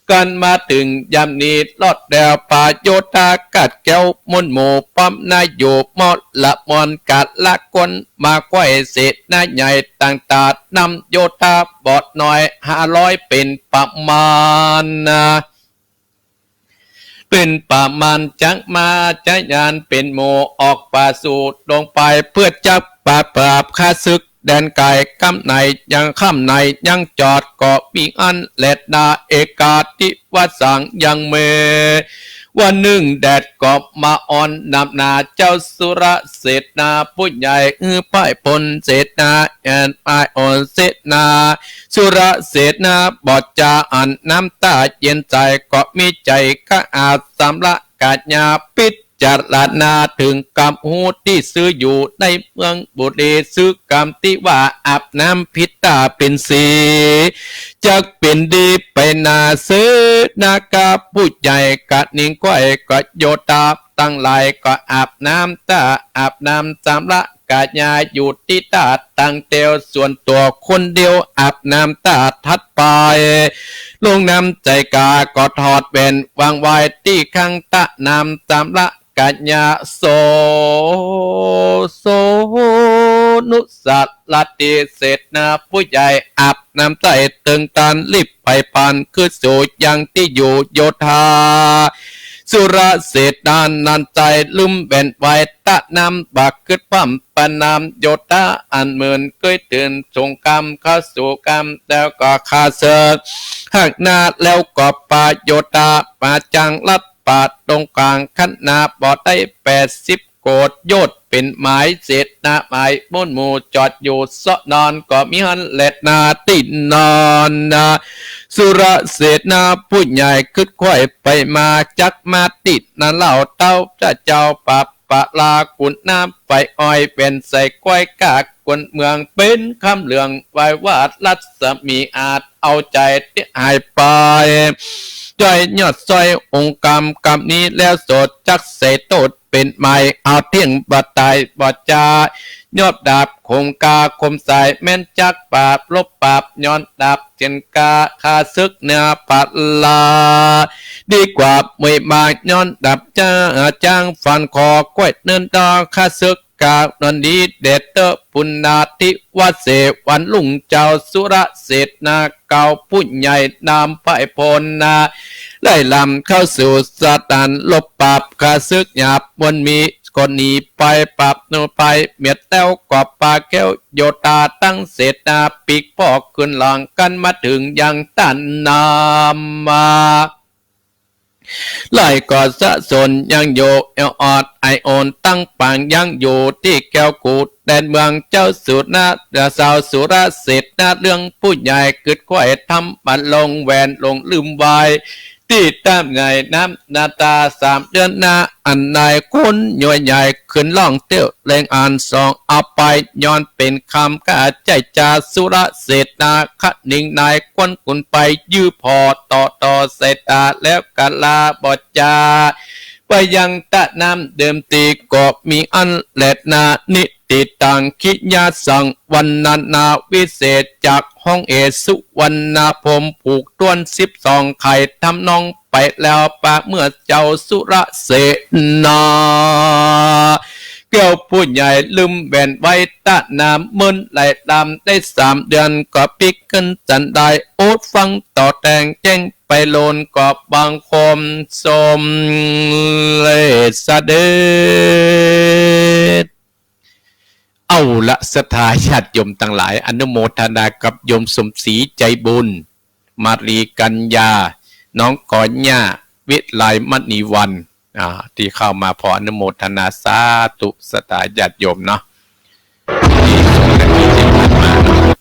กั๋นมาเถิงยามนี้ รอดแล้วปะโยธา กัดแก้วมวลหมู่ป้อมนาอยู่ มอละมอนกัดละคน มาไขว้เสนาใหญ่ต่างตา นำโยธาบ่น้อยห้าร้อยเป๋นประมาณนา เป๋นประมาณ จักมาจะยานเป๋นหมู่ ออกป่าสู่ดงไป เปื้อจักปราบ ปราบข้าเสิกแดนไก๋ กำไหนยังค่ำไหนยังจอด ก็มีอั้นแลนา เอกาทิวสังยังเม วันนึ่งแดดก็มาอ่อนนำหนา เจ้าสุรเสนาผู้ใหญ่ หื้อป้ายปนเสนา แอนป้ายอ่อนเสนา สุรเสนาบ่จาอั้น น้ำตาเย็นใจ๋ ก็มีใจ๋กะอาจสำระกัญญา พิจารณาเถิงกำฮู้ตี้ซื้ออยู่ในเมืองปุรี ซื้อกำตี้ว่าอาบน้ำผิดต้าเป๋นสี จักเป๋นดีไปนา เสนาคาผู้ใหญ่ กะนิงไขว้กะโยธาตังหลาย ก็อาบน้ำต้า อาบน้ำสำระกัญญา อยู่ตี้ต้าตังเตียว ส่วนตั๋วคนเดียวอาบน้ำต้าถัดไป ลงน้ำใจ๋กา ก็ถอดแหวนวางไว้ตี้ข้างต้าน้ำสำระกัญญา โส โสนุสสารติ เสนาผู้ใหญ่อาบน้ำใจ๋เถิงตาน รีบไปปานขึ้นสู่ยังตี้อยู่โยธา สุรเสนานั้นใจ๋ลืมแหวนไว้ต้าน้ำ บ่กึ๊ดพร่ำประนามโยธา อันเหมือนเกยตื่นสงครามเข้าสู่กำ แล้วก็ข้าเสิก หากนาแล้วก็ปะโยธา ปะจังรัฐปะตรงก๋าง คันนาบ่ได้แปดสิบโกฏโยชน์ เป๋นหมายเศษนาหมายมูลหมู่ จอดอยู่เซาะนอน ก็มีหั้นแลนาตี้นอนนา สุรเสนาผู้ใหญ่กึ๊ดไขว้ไปมา จักมาตี้นาเล่า เต้าพระเจ้าปาปะลา กุนน้ำไฟอ้อย แหวนใส่ก้อย ก้ากวนเมือง เป๋นคำเหลือง ไหว้ว่ารัศมีอาจ เอาใจ๋ตี้หายไป จ้อยยอดสร้อยองค์กำ กำนี้แล้วโสด จักใส่โต้ษเป๋นหมาย เอาเตี้ยงบ่ต๋ายบ่จ๋า ยอดดาบคมกล้าคมสาย แม่นจักปราบรบปราบ ย้อนดาบเตียนกล้า ข้าศึกเหนือปะลา ดีกว่าเมยมา ย้อนดาบจ้า จ้างฟันคอ ก้วยเนินดอ ข้าศึก กาบนอนดี แด่เต๊อะปุณณาธิวเส วันรุ่งเจ้าสุรเสนา เก่าผู้ใหญ่นำไพร่พลนา ไล่ลำเข้าสู่สถานรบปราบ ข้าศึกหยาบมวลมี ก็หนีไปปราบโนไป เมียดแล้วก็ปาแก้วโยธา ตั้งเสนาปีกป้อขึ้นหลังกั๋น มาเถิงยังต้านน้ำมา ไล่ก็สะสนยังอยู่ แอวออดไอโอนตั้งปางยังอยู่ ตี้แก้วกูแดนเมือง เจ้าสุรนา เจ้าสุรเสนา เรื่องผู้ใหญ่กึ๊ดไขว้ทำบัตรลง แหวนหลงลืมไว้ ตี้ต้ามใหญ่น้ำนาตา สามเดือนนา อันนายคนหน่วยใหญ่ ขึ้นล่องเตี้ยวแรงอันสอง เอาไปย้อนเป๋นคำ ข้าใจ้จาสุรเสนา คะนิงนายควนกุนไป ยื้อผ่อต่อต่อสายต๋า แล้วกะลาบ่จ๋า ไปยังต้านน้ำเดิมตี้ ก็มีอั้นแลนา นิติตัง คิยสัง วรรณนาวิเศษ จากห้องเอสุวรรณพรหม ผูกถ้วนสิบสองไข่ ทำนองไปแล้วปะ เมื่อเจ้าสุรเสนา แก้วผู้ใหญ่ลืมแหวนไว้ต้านน้ำ เมินไหลต๋ามได้สามเดือน ก็ปิ๊กขึ้นจันได โอษฟังต่อแตง แจ้งไปโลน ก็บังคมสมเร็จเสด็จ เอาละศรัทธาญาติโยมตังหลาย อนุโมทนากับโยมสมศรีใจบุญ มารีกัญญา น้องกอญญา วิไลมณีวรรณ อ่า ตี้เข้ามา ขออนุโมทนาสาธุ ศรัทธาญาติโยมเนาะ ตี้ส่งและตี้ผ่านมาเนาะ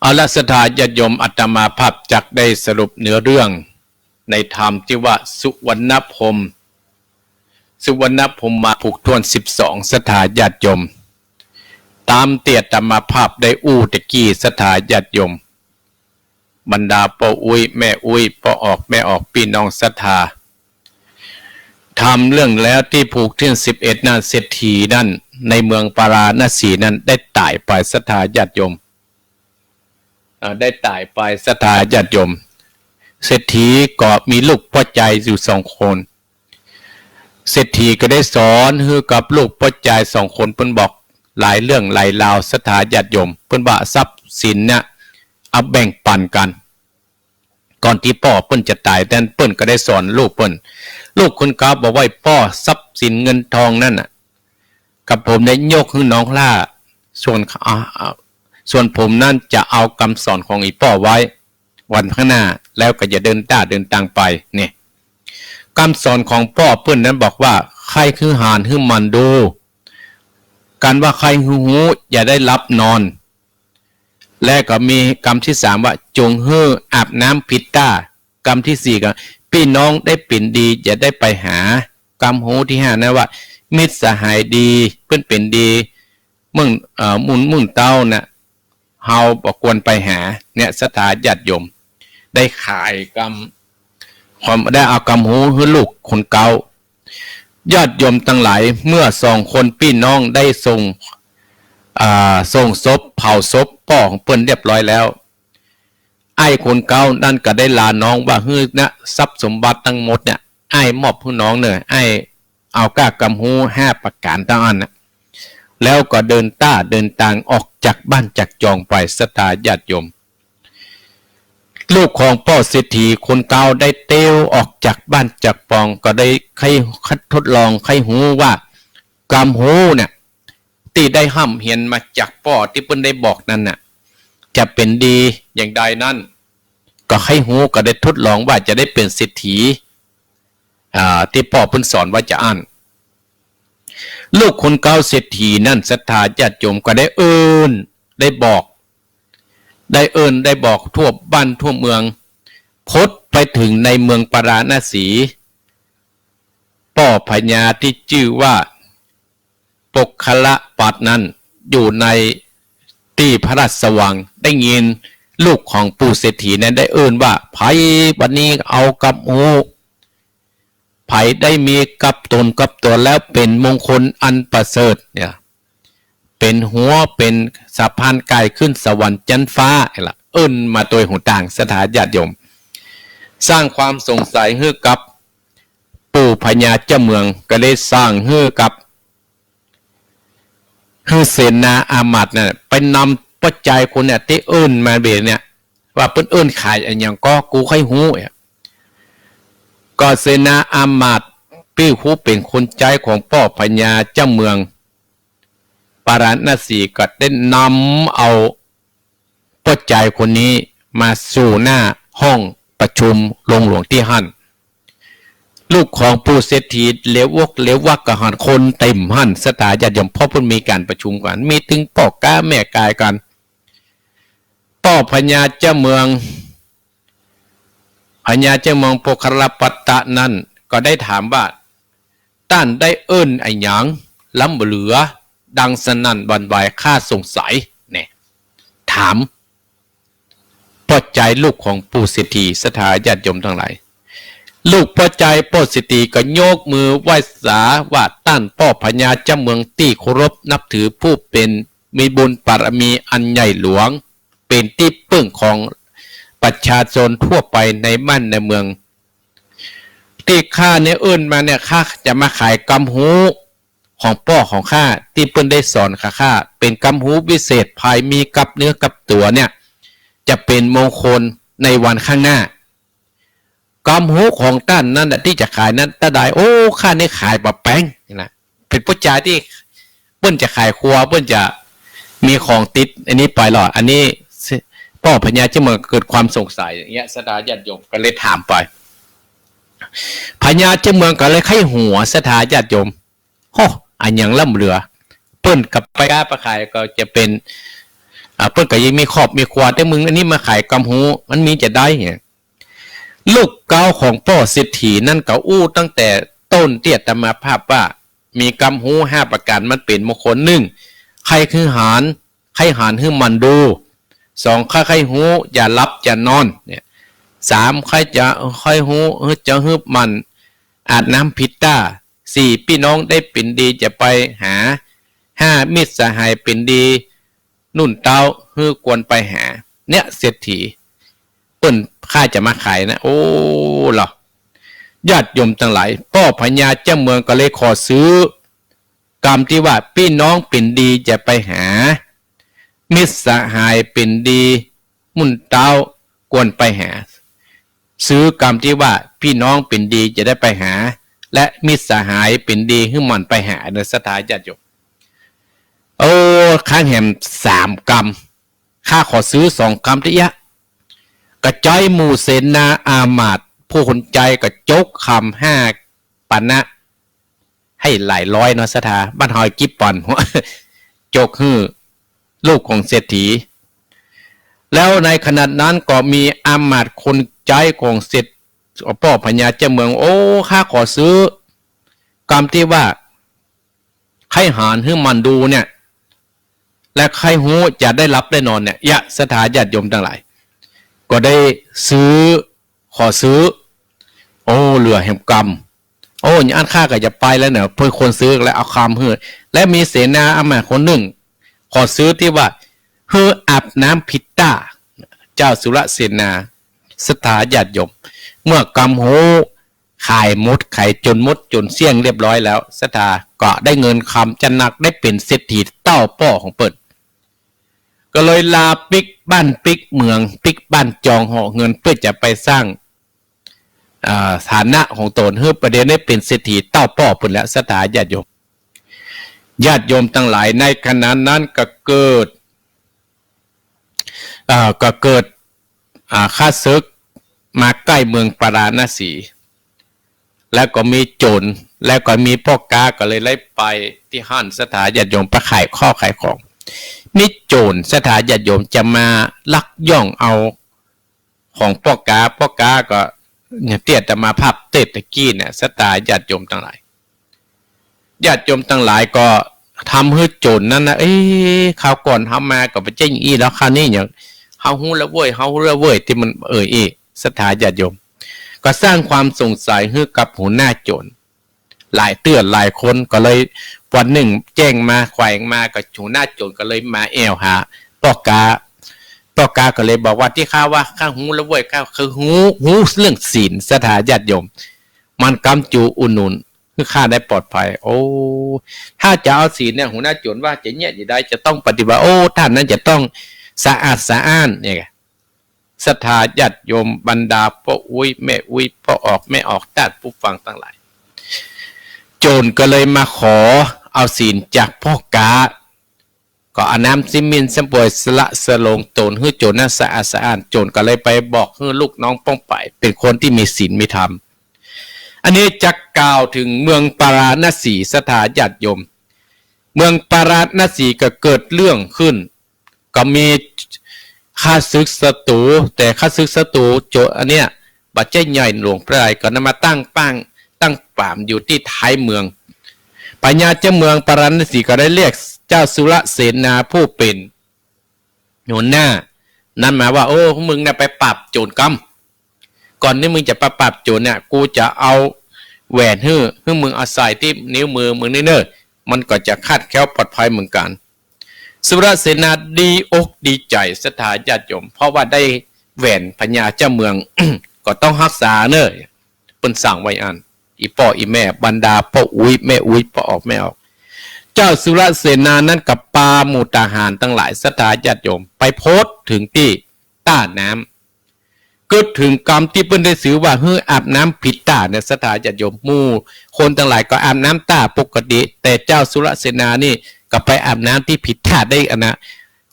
เอาละศรัทธาญาติโยม อาตมาภาพจักได้สรุปเนื้อเรื่องในธรรมตี้ว่าสุวรรณพรหม สุวรรณพรหมมาผูกถ้วนสิบสอง ศรัทธาญาติโยม ต๋ามตี้อาตมาภาพได้อู้ตะกี้ ศรัทธาญาติโยม บรรดาป้ออุ๊ยแม่อุ๊ย ป้อออกแม่ออก ปี้น้องศรัทธา ธรรมเรื่องแล้วตี้ผูกถ้วนสิบเอ็ดนาเศรษฐีนั้น ในเมืองปาราณสีนั้นได้ต๋ายไป ศรัทธาญาติโยม เอ่อ ได้ต๋ายไป ศรัทธาญาติโยม เศรษฐีก็มีลูกป้อจายอยู่สองคน เศรษฐีก็ได้สอนหื้อกับลูกป้อจายสองคน เปิ้นบอกหลายเรื่องหลายราว ศรัทธาญาติโยม เปิ้นว่าทรัพย์สินเนี่ย เอาแบ่งปั๋นกั๋น ก่อนตี้ป้อเปิ้นจะต๋ายนั้น เปิ้นก็ได้สอนลูกเปิ้น ลูกคนเก่าบอกว่า ป้อ ทรัพย์สินเงินทองนั้นน่ะ กระผมได้ยกหื้อน้องหล้า ส่วน อ่า อ่า ส่วนผมนั้นจะเอากำสอนของอี่ป้อไว้ วันข้างหน้า แล้วก็จะเดินต้าเดินตางไป เนี่ย กำสอนของป้อเปิ้นนั้นบอกว่า ใค่หื้อหาญหื้อหมั่นดู กันว่าใค่หื้อฮู้อย่าได้หลับนอน และก็มีกำตี้สามว่า จงหื้ออาบน้ำผิดต้า กำตี้สี่ก็ ปี้น้องได้เป๋นดีอย่าได้ไปหา กำฮู้ตี้ห้านั้นว่า มิตรสหายดีเปิ้นเป๋นดี มึง เอ่อ มุ่น มุ่นเต้าน่ะ เฮาบ่ควรไปหา เนี่ย ศรัทธาญาติโยม ได้ขายกำ ความ ได้เอากำฮู้หื้อลูกคนเก่า ญาติโยมตังหลาย เมื่อสองคนปี้น้องได้ส่ง อ่า ส่งศพ เผาศพป้อของเปิ้นเรียบร้อยแล้ว อ้ายคนเก่านั้นก็ได้ลาน้องว่า หื้อนะ ทรัพย์สมบัติตังหมดเนี่ย อ้ายมอบหื้อน้องเน่อ อ้ายเอาก้ากำฮู้ห้าประก๋านเต้าอั้นน่ะ แล้วก็เดินต้าเดินตางออกจากบ้านจากจองไป ศรัทธาญาติโยม ลูกของป้อเศรษฐีคนเก่าได้เตียวออกจากบ้านจากปอง ก็ได้ใค่ทดลองใค่ฮู้ว่า กำฮู้เนี่ย ตี้ได้ฮ่ำเหียนมาจากป้อตี้เปิ้นได้บอกนั้นน่ะ จะเป๋นดีอย่างใดนั้น ก็ใค่ฮู้ ก็ได้ทดลองว่าจะได้เป๋นเศรษฐี อ่า ตี้ป้อเปิ้นสอนว่าจาอั้น ลูกคนเก๊าเศรษฐีนั้น ศรัทธาญาติโยม ก็ได้เอิ้น ได้บอก ได้เอิ้น ได้บอกทั่วบ้านทั่วเมือง พดไปเถิงในเมืองปาราณสี ป้อพญาตี้จื้อว่า โปคคัลลปัตตนั้น อยู่ในตี้พระราชวัง ได้ยินลูกของปู่เศรษฐีนั้นได้เอิ้นว่า ใผบัดนี้เอากับฮู้ ใผได้มีกับต๋นกับตั๋วแล้วเป๋นมงคลอันประเสริฐเนี่ย เป๋นหัว เป๋นสะพานก๋ายขึ้นสวรรค์จั๊นฟ้า นี่ละ เอิ้นมาตวยหูต่าง ศรัทธาญาติโยม สร้างความสงสัยหื้อกับปู่พญาเจ้าเมือง ก็ได้สั่งหื้อกับ หื้อเสนาอามาตย์นั้นไปนำป้อจายคนเนี่ยตี้เอิ้นมาเบนเนี่ย ว่าเปิ้นเอิ้นขายอะหยังก็ กูใค่ฮู้เนี่ย ก็เสนาอามาตย์ตี้ฮู้เป๋นคนใจ๊ของป้อพญาเจ้าเมืองปาราณสีก็ได้นำเอาป้อจายคนนี้มาสู่หน้าห้องประชุมโฮงหลวงตี้หั้น ลูกของปู่เศรษฐีเหลียววอกเหลียววักก็หันคนเต๋มหั้น ศรัทธาญาติโยม เพราะเปิ้นมีก๋านประชุมกั๋น มีตึงป้อก๊าแม่ก๊ายกั๋น ป้อพญาเจ้าเมือง พญาเจ้าเมืองโปคคัลลปัตตะนั้นก็ได้ถามว่า ต้านได้เอิ้นอะหยังล้ำเหลือ ดังสนั่นหวั่นไหว ข้าสงสัย เนี่ย ถาม ป้อจายลูกของปู่เศรษฐี ศรัทธาญาติโยมตังหลาย ลูกป้อจายป้อเศรษฐีก็ยกมือไหว้สาว่า ต้านป้อพญาเจ้าเมืองตี้เคารพนับถือ ผู้เป๋นมีบุญบารมีอันใหญ่หลวง เป๋นตี้เปิ้งของประชาชนทั่วไปในบ้านในเมือง ตี้ข้าเนี่ยเอิ้นมาเนี่ย ข้าจะมาขายกำฮู้ ของป้อของข้าตี้เปิ้นได้สอนข้า ข้าเป๋นกำฮู้วิเศษ ใผมีกับเนื้อกับตั๋วเนี่ย จะเป๋นมงคลในวันข้างหน้า กำฮู้ของต้านนั้นน่ะตี้จะขายนั้น ต้านได้ โอ้ ข้านี่ขายบ่แป๋ง นี่นะ เป๋นป้อจายตี้เปิ้นจะขายครัว เปิ้นจะมีของติดอันนี้ไปหลอด อันนี้ป้อพญาเจ้าเมืองเกิดความสงสัยอย่างเงี้ย ศรัทธาญาติโยมก็เลยถามไป พญาเจ้าเมืองก็เลยใค่หัว ศรัทธาญาติโยม โห อะหยังล้ำเหลือ เปิ้นก็ไปก๊าไปขายก็จะเป๋น อ่า เปิ้นก็ยังมีครอบมีครัว แต่มึงอันนี้มาขายกำฮู้ มันมีจะใดเนี่ย ลูกเก๊าของป้อเศรษฐีนั้นก็อู้ตั้งแต่ต้นตี้อาตมาภาพว่า มีกำฮู้ห้าประก๋าน มันเป๋นมงคล นึ่ง ใค่หื้อหาร ใค่หารหื้อหมั่นดู สอง ใค่ ใค่ฮู้ อย่าหลับอย่านอน เนี่ย สาม ใค่จะ ใค่ฮู้ จะหื้อหมั่น อาบน้ำผิดต้า สี่ ปี้น้องได้เป๋นดีจะไปหา ห้า มิตรสหายเป๋นดี นุ่นเต๊า หื้อควรไปหา เนี่ย เศรษฐี เปิ้นข้าจะมาขายนะ โอ้ เหรอ ญาติโยมตังหลาย ป้อพญาเจ้าเมืองก็เลยขอซื้อ กำตี้ว่า ปี้น้องเป๋นดีจะไปหา มิตรสหายเป๋นดี มุ่นเต๊าควรไปหา ซื้อกำตี้ว่า ปี้น้องเป๋นดีจะได้ไปหา และมิตรสหายเป๋นดีหื้อหมั่นไปหา เนอะ ศรัทธาญาติโยม โอ้ ข้าแหมสามกำ ข้าขอซื้อสองกำตี้เอี้ยะ ก็ใจ๊หมู่เสนาอามาตย์ ผู้คนใจ๊ก็จกคำห้าปานะ หื้อหลายร้อยเนาะ ศรัทธา บ้านเฮากิบป่อน จกหื้อลูกของเศรษฐี แล้วในขณะนั้นก็มีอามาตย์คนใจ๊ของเศรษฐ ป้อพญาเจ้าเมือง โอ้ ข้าขอซื้อ กำตี้ว่า ใค่หารหื้อหมั่นดูเนี่ย และใค่ฮู้จะได้หลับได้นอนเนี่ย เอี้ยะ ศรัทธาญาติโยมตังหลาย ก็ได้ซื้อ ขอซื้อ โอ้ เหลือแหมกำ โอ้ อันข้าก็จะไปแล้วเนาะ เปิ้นคนซื้อแล้ว เอากำหื้อ และมีเสนาอามาตย์คนนึ่ง ขอซื้อตี้ว่า หื้ออาบน้ำผิดต้า เจ้าสุรเสนา ศรัทธาญาติโยม เมื่อกำฮู้ ขายหมด ขายจ๋นหมดจ๋นเสี้ยงเรียบร้อยแล้ว ศรัทธาก็ได้เงินกำจะนัก ได้เป๋นเศรษฐีเต้าป้อของเปิ้น ก็เลยลาปิ๊กบ้านปิ๊กเมือง ปิ๊กบ้านจองหอเฮือน เปื้อจะไปสร้าง อ่า ฐานะของต๋น หื้อประเดี๋ยวนี้เป๋นเศรษฐีเต้าป้อเปิ้นแล้ว ศรัทธาญาติโยม ญาติโยมตังหลาย ในขณะนั้นก็เกิด อ่า ก็เกิด อ่า ข้าศึก มาใก้เมืองปาราณสี แล้วก็มีโจ๋ร แล้วก็มีป้อก๊าก็เลยไล่ไปตี้หั้น ศรัทธาญาติโยม ไปขายข้าวขายของ มีโจ๋ร ศรัทธาญาติโยม จะมาลักย่องเอาของป้อก๊า ป้อก๊าก็อย่างตี้อาตมาภาพเตสน์ตะกี้เนี่ย ศรัทธาญาติโยมตังหลาย ญาติโยมตังหลายก็ทำหื้อโจ๋รนั้นนะ เอ๊ะ คราวก่อนเฮามาก็บ่ใจ้อย่างอี้ แล้วคราวนี้อย่าง เฮาฮู้แล้วเว้ย เฮาฮู้แล้วเว้ย ตี้มัน เออ อี้ ศรัทธาญาติโยม ก็สร้างความสงสัยหื้อกับหัวหน้าโจ๋ร หลายเตื้อหลายคน ก็เลยวันนึ่งแจ้งมา แขวงมา ก็หัวหน้าโจ๋รก็เลยมาแอ่วหาป้อก๊า ป้อก๊าก็เลยบอกว่า ตี้ข้าว่าข้าฮู้แล้วเว้ย ข้าคือฮู้ ฮู้เรื่องศีล ศรัทธาญาติโยม มันกำจูอุดหนุน หื้อข้าได้ปลอดภัย โอ้ ถ้าจะเอาศีลเนี่ย หัวหน้าโจ๋รว่าจะเยียะจะได้ จะต้องปฏิบัติ โอ้ ต้านนั้นจะต้องสะอาดสะอ้านเนี่ย ศรัทธาญาติโยม บรรดาป้ออุ๊ยแม่อุ๊ย ป้อออกแม่ออก ต้านผู้ฟังตังหลาย โจ๋รก็เลยมาขอเอาศีลจากป้อก๊า ก็เอาน้ำซิมมินซำป่วยสละสลงตนหื้อโจ๋รนั้นสะอาดสะอ้าน โจ๋รก็เลยไปบอกหื้อลูกน้องป้องไป เป๋นคนตี้มีศีลมีธรรม อันนี้จะกล่าวเถิงเมืองปาราณสี ศรัทธาญาติโยม เมืองปาราณสีก็เกิดเรื่องขึ้น ก็มีข้าศึกศัตรู แต่ข้าศึกศัตรูโจ๋รอันเนี้ย บ่ใจ้ใหญ่หลวงปานใด ก็นำมาตั้งป้าง ตั้งปามอยู่ตี้ท้ายเมือง พญาเจ้าเมืองปาราณสีก็ได้เรียกเจ้าสุรเสนาผู้เป๋นหัวหน้านั้นมาว่า โอ้ มึงน่ะไปปราบโจ๋รกำ ก่อนตี้มึงจะไปปราบโจ๋รเนี่ย กูจะเอาแหวนหื้อ หื้อมึงเอาใส่ตี้นิ้วมือมึงนี่เน่อ มันก็จะคลาดแคล้วปลอดภัยเหมือนกั๋น สุรเสนาดีอกดีใจ๋ ศรัทธาญาติโยม เพราะว่าได้แหวนพญาเจ้าเมือง ก็ต้องฮักษาเน่อ เปิ้นสั่งไว้อั้น อี่ป้ออี่แม่ บรรดาป้ออุ๊ยแม่อุ๊ย ป้อออกแม่ออก เจ้าสุรเสนานั้นก็ปาหมู่ทหารตังหลาย ศรัทธาญาติโยม ไปโพสต์เถิงตี้ต้าน้ำ กึ๊ดเถิงกำตี้เปิ้นได้ถือว่าหื้ออาบน้ำผิดต้าเนี่ย ศรัทธาญาติโยม หมู่คนตังหลายก็อาบน้ำต้าปกติ แต่เจ้าสุรเสนานี่ก็ไปอาบน้ำตี้ผิดต้าได้อันนะ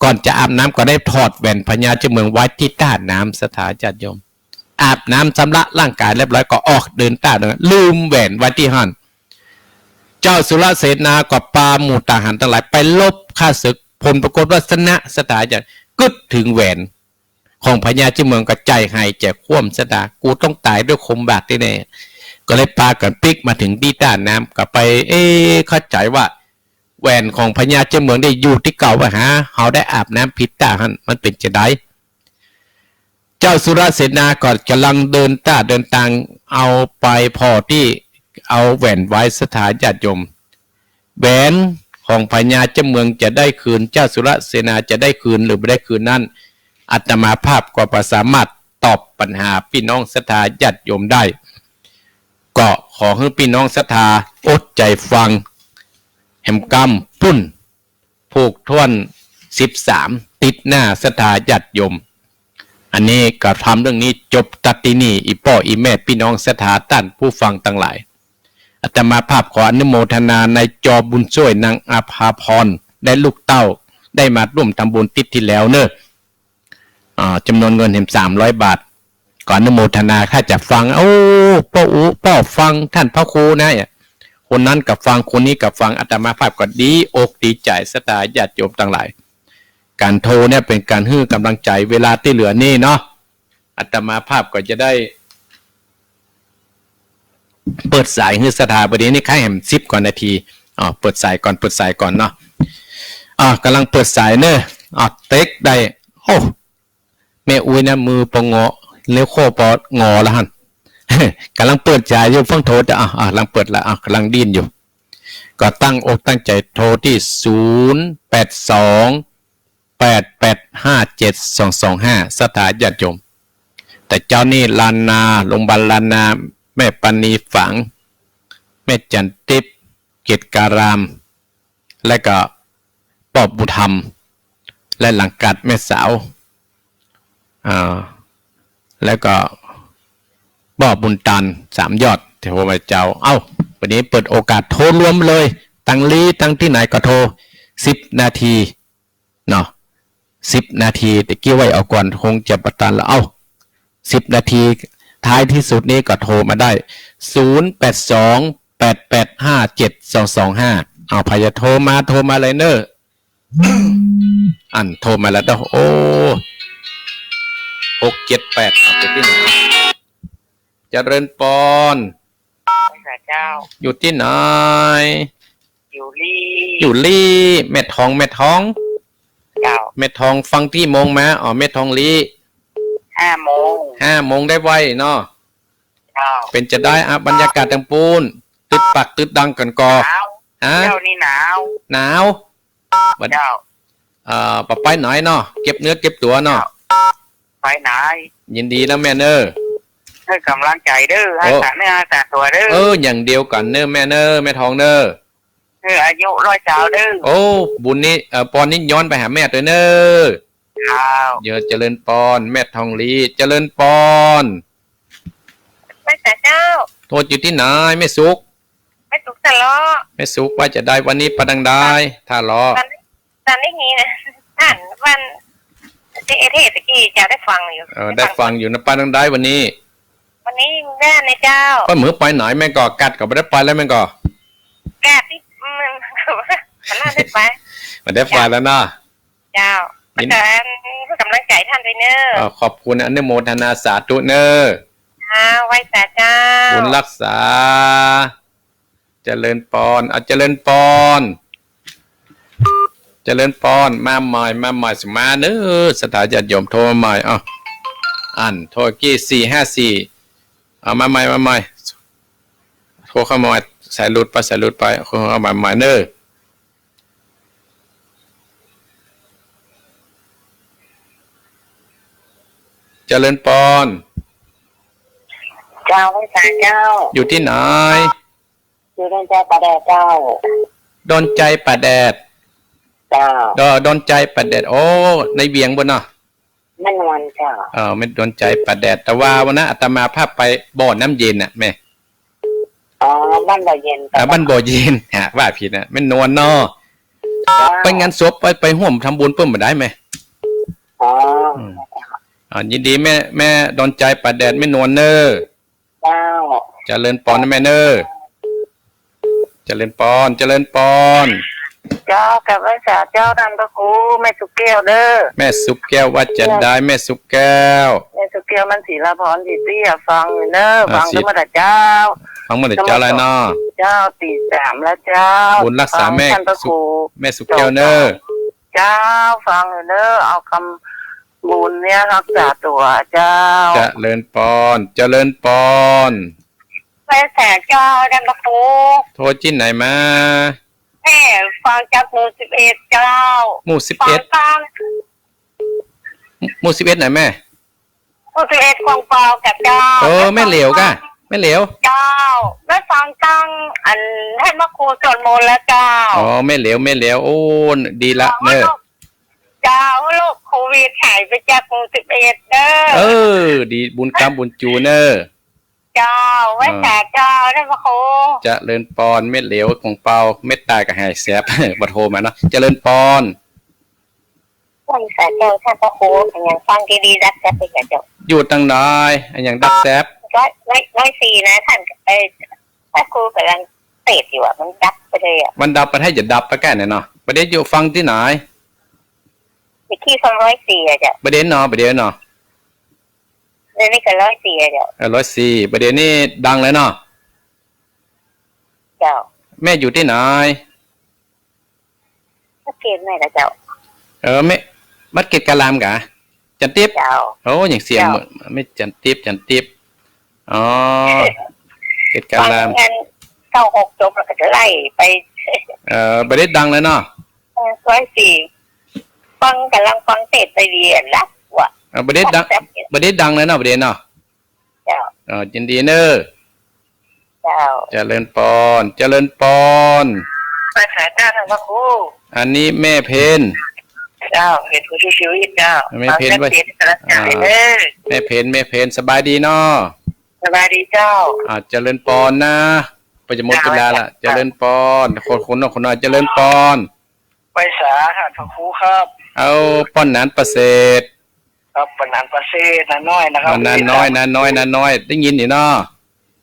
ก่อนจะอาบน้ำก็ได้ถอดแหวนพญาเจ้าเมืองไว้ตี้ต้าน้ำ ศรัทธาญาติโยม อาบน้ำชำระร่างกายเรียบร้อยก็ออกเดินต้าเดิน ลืมแหวนไว้ตี้หั้น เจ้าสุรเสนาก็ปาหมู่ทหารตังหลายไปรบข้าศึก ผลปรากฏว่าชนะ ศรัทธาญาติ กึ๊ดเถิงแหวนของพญาเจ้าเมืองก็ใจ๋หายใจ๋คว่ำ ศรัทธา กูต้องต๋ายด้วยคมบาดแน่ๆ ก็เลยปากั๋นปิ๊กมาเถิงตี้ต้าน้ำ ก็ไป เอ๊ะ เข้าใจ๋ว่าแหวนของพญาเจ้าเมืองได้อยู่ตี้เก่า ว่าหาเฮาได้อาบน้ำผิดต้าหั้น มันเป๋นจาใด เจ้าสุรเสนาก็ก่ำลังเดินต้าเดินตาง เอาไปผ่อตี้เอาแหวนไว้ ศรัทธาญาติโยม แหวนของพญาเจ้าเมืองจะได้คืน เจ้าสุรเสนาจะได้คืนหรือบ่ได้คืนนั้น อาตมาภาพก็บ่สามารถตอบปัญหาปี้น้องศรัทธาญาติโยมได้ ก็ขอหื้อปี้น้องศรัทธาอดใจ๋ฟัง แหมกำปุ้น ผูกถ้วนสิบสาม ติดหน้าศรัทธาญาติโยม อันนี้ก็ธรรมเรื่องนี้จบตั๊ดตี้นี่ อี่ป้ออี่แม่ปี้น้องศรัทธาต้านผู้ฟังตังหลาย อาตมาภาพขออนุโมทนาในจอบุญช่วยนางอาภาพร และลูกเต้าได้มาร่วมทำบุญติ๊ดตี้แล้วเน่อ อ่า จ๋ำนวนเงินแหมสามร้อยบาท ก็อนุโมทนา ถ้าจะฟัง โอ้ ป้ออุ๊ ป้อฟังต้านพระครูนะ คนนั้นก็ฟัง คนนี้ก็ฟัง อาตมาภาพก็ดีอกดีใจ๋ ศรัทธาญาติโยมตังหลาย ก๋านโทรเนี่ยเป๋นก๋านหื้อก๋ำลังใจ๋ เวลาตี้เหลือนี่เนาะ อาตมาภาพก็จะได้ เปิดสายหื้อศรัทธา บ่าเดี่ยวนี้ใค่แหมสิบกว่านาที อ๋อ เปิดสายก่อน เปิดสายก่อนเนาะ อ่า ก่ำลังเปิดสายเน่อ อ่า เต๊กได้ โอ้ แม่อุ๊ยนะ มือปองอ เลี้ยวโค้ปองอแล้วหั้น ก่ำลังเปิดสายอยู่ ฟั่งโทรจะ อ่า อ่า ก่ำลังเปิดละ อ่า ก่ำลังดิ้นอยู่ ก็ตั้งอกตั้งใจ๋โทรตี้ ศูนย์แปดสอง แปดแปดห้าเจ็ดสองสองห้า ศรัทธาญาติโยม แต่เจ๊านี่ล้านนา โรงพยาบาลล้านนา แม่ปานีฝาง แม่จันทิพย์ เกตการาม และก็ป้อบุญธรรม และหลังกาดแม่สาว อ่า แล้วก็ป้อบุญตัน สามยอด โทรมาเจ้า เอ้า วันนี้เปิดโอกาสโทรรวมเลย ตังลี้ตังตี้ไหนก็โทร สิบนาที เนาะ สิบนาที ตะกี้ไหว้เอาก่อน คงจะบ่ตันละ เอ้า สิบนาที ท้ายที่สุดนี้ก็โทรมาได้ ศูนย์ แปด สอง แปด แปด ห้า เจ็ด สอง สอง ห้า เอา ใผจะโทรมา โทรมาเลยเน่อ อันโทรมาแล้วเด้อ โอ้ หก เจ็ด แปด เอาไปตี้ไหน เจริญปอน เจ้า อยู่ตี้ไหน อยู่ลี้ อยู่ลี้ แม่ทอง แม่ทอง เจ้า แม่ทองฟังตี้โมงมา อ๋อ แม่ทองลี้ ห้าโมง ห้าโมงได้ไหว้เนาะ เจ้า เป๋นจะไดอะ บรรยากาศตางปู๊น ตึ๊ดปักตึ๊ดดังกั๋นก่อ หนาว ฮะ เจ้านี่หนาว หนาว บัด เจ้า เอ่อ บ่ไปไหนเนาะ เก็บเนื้อเก็บตั๋วเนาะ ไปไหน ยินดีนะแม่เน่อ หื้อก๋ำลังใจ๋เด้อ โอ้ ฮักษาเนื้อฮักษาตั๋วเด้อ เออ อย่างเดียวกั๋นเน่อแม่เน่อ แม่ทองเน่อ หื้ออายุร้อยสาวเด้อ โอ้ บุญนี้ เอ่อ ปอนนี้ย้อนไปหาแม่ตวยเน่อ เจ้า เดี๋ยวเจริญปอน แม่ทองลี้ เจริญปอน ไหว้สาเจ้า โทรอยู่ตี้ไหน แม่สุข แม่สุขท่าเลาะ แม่สุขว่าจะไดวันนี้ไปตางใด ท่าเลาะ ตอน ตอนนี้มีนะ อ่านวัน เอเทศตะกี้จะได้ฟังอยู่ เออ ได้ฟังอยู่นะ ไปตางใดวันนี้ วันนี้แม่ในเจ้า ไปเหมือนไปไหนแม่ก่อ กัดก็บ่ได้ไปแล้วแม่ก่อ กัดตี้ มัน มันน่าได้ไป มันได้ไปแล้วเนาะ เจ้า ยิน อาจ๋ารย์ หื้อก๋ำลังใจ๋ต้านตวยเน่อ เอ่อ ขอบคุณอนุโมทนาสาธุเน่อ อ่า ไหว้สาเจ้า บุญฮักษา เจริญปอน อ่ะ เจริญปอน เจริญปอน มาใหม่ มาใหม่ สุมาเน่อ ศรัทธาญาติโยมโทรมาใหม่ อ้าว อันโทรกี้ สี่ห้าสี่ เอามาใหม่ มาใหม่ โทรเข้ามาใหม่ สายหลุดไป สายหลุดไป เอามาใหม่เน่อ เจริญปอน เจ้า ไหว้สาเจ้า อยู่ตี้ไหน อยู่ดอนจายป่าแดดเจ้า ดอนจายป่าแดด เจ้า ดอ ดอนจายป่าแดด โอ้ ในเวียงปู๊นเนาะ แม่นวลเจ้า เออ แม่นดอนจายป่าแดด แต่ว่าวันนั้นอาตมาภาพไปบ่อน้ำเย็นน่ะแม่ อ๋อ บ้านบ่อเย็น อ่า บ้านบ่อเย็น ฮะ ว่าผิดน่ะ แม่นวลเนาะ เจ้า ไปงานศพ ไป ไปฮ่วมทำบุญเปิ้นบ่ได้แม่ อ๋อ อืม อ่า ยินดีแม่ แม่ดอนจายป่าแดด แม่นวลเน่อ เจ้า เจริญปอนนะแม่เน่อ เจริญปอน เจริญปอน เจ้า กราบไหว้สาเจ้าต้านพระครู แม่สุขแก้วเน่อ แม่สุขแก้วว่าจะได แม่สุขแก้ว แม่สุขแก้ว มันศิลาพร ตี้ตี้อะ ฟังอยู่เน่อ อ่า ฟัง สิ ตั้งแต่เจ๊า ฟังตั้งแต่เจ๊าเลยเนาะ เจ้า ตีสามแล้วเจ้า บุญฮักษาแม่ ต้านพระครู สุข แม่สุขแก้วเน่อ เจ้า ฟังอยู่เน่อ เอากำ บุญเนี่ยฮักษาตั๋วเจ้า เจริญปอน เจริญปอน ไหว้สาเจ้าต้านพระครู โทรตี้ไหนมา แม่ฟังจากหมู่สิบเอ็ดเจ้า หมู่สิบเอ็ด ฟังตั้ง หมู่สิบเอ็ดไหนแม่ หมู่สิบเอ็ด ขวางเปากับเจ้า เออ แม่เหลียวก่ะ แม่เหลียว เจ้า แม่ฟังตั้งอันต้านพระครูสวดมนต์แล้วเจ้า อ๋อ แม่เหลียว แม่เหลียว โอ้ ดีละเน่อ เจ้า โรคโควิดหายไปจากหมู่สิบเอ็ดเน่อ เออ ดี บุญกำบุญจูเน่อ เจ้า ไหว้สาเจ้าต้านพระครู เจริญปอน แม่เหลียวขวางเปา แม่ตายก็หายแสบ บ่โทรมาเนาะ เจริญปอน ไหว้สาเจ้าต้านพระครู อะหยังฟังดีๆ ดับแสบไปเจ้า อยู่ตางใด อะหยังดับแสบ ร้อย ร้อย ร้อยสี่นะต้าน เอ่อ พระครูก๋ำลังเตศน์อยู่อะ มันดับไปเลยอะ มันดับไป ใผจะดับไปก้าเนี่ยเนาะ บ่าเดี่ยวอยู่ฟังตี้ไหน ตี้สองร้อยสี่อะเจ้า บ่าเดี่ยวเนาะ บ่าเดี่ยวเนาะ เดี๋ยวนี้ก็ร้อยสี่อะเจ้า เออ ร้อยสี่ บ่าเดี่ยวนี้ดังเลยเนาะ เจ้า แม่อยู่ตี้ไหน วัดเกตแม่กะเจ้า เออ แม่ วัดเกตการามกะ จันทร์ติ๊บ เจ้า โอ้ ยังเสียง เจ้า เหมือน แม่จันทร์ติ๊บ จันทร์ติ๊บ อ๋อ เกตการาม ฟังอันเก้าหกจบแล้วก็จะไล่ไป เออ บ่าเดี่ยวดังเลยเนาะ เออ ร้อยสี่ ฟัง ก๋ำลังฟังเตศน์ไปเรียนละว่ะ เออ บ่าเดี่ยวดัง ดับแสบ บ่าเดี่ยวดังเลยเนาะ บ่าเดี่ยวเนาะ เจ้า เอ่อ ยินดีเน่อ เจ้า เจริญปอน เจริญปอน ไหว้สาเจ้าต้านพระครู อันนี้แม่เพ็ญ เจ้า เพ็ญผู้ช่วยชีวิตเจ้า แม่เพ็ญ ไหว้ เจ้าเน่อ แม่เพ็ญ แม่เพ็ญ สบายดีเนาะ สบายดีเจ้า อ่า เจริญปอนนะ ไปจะหมดเวลาละ เจ้า เจริญปอน คน คนนอกคนน้อย เจริญปอน ไหว้สาต้านพระครูครับ เอาปอนหนานประเสริฐ ครับ ป้อหนานประเสริฐ น้าน้อยนะครับ อ่า น้าน้อย น้าน้อย น้าน้อย ได้ยินอยู่เนาะ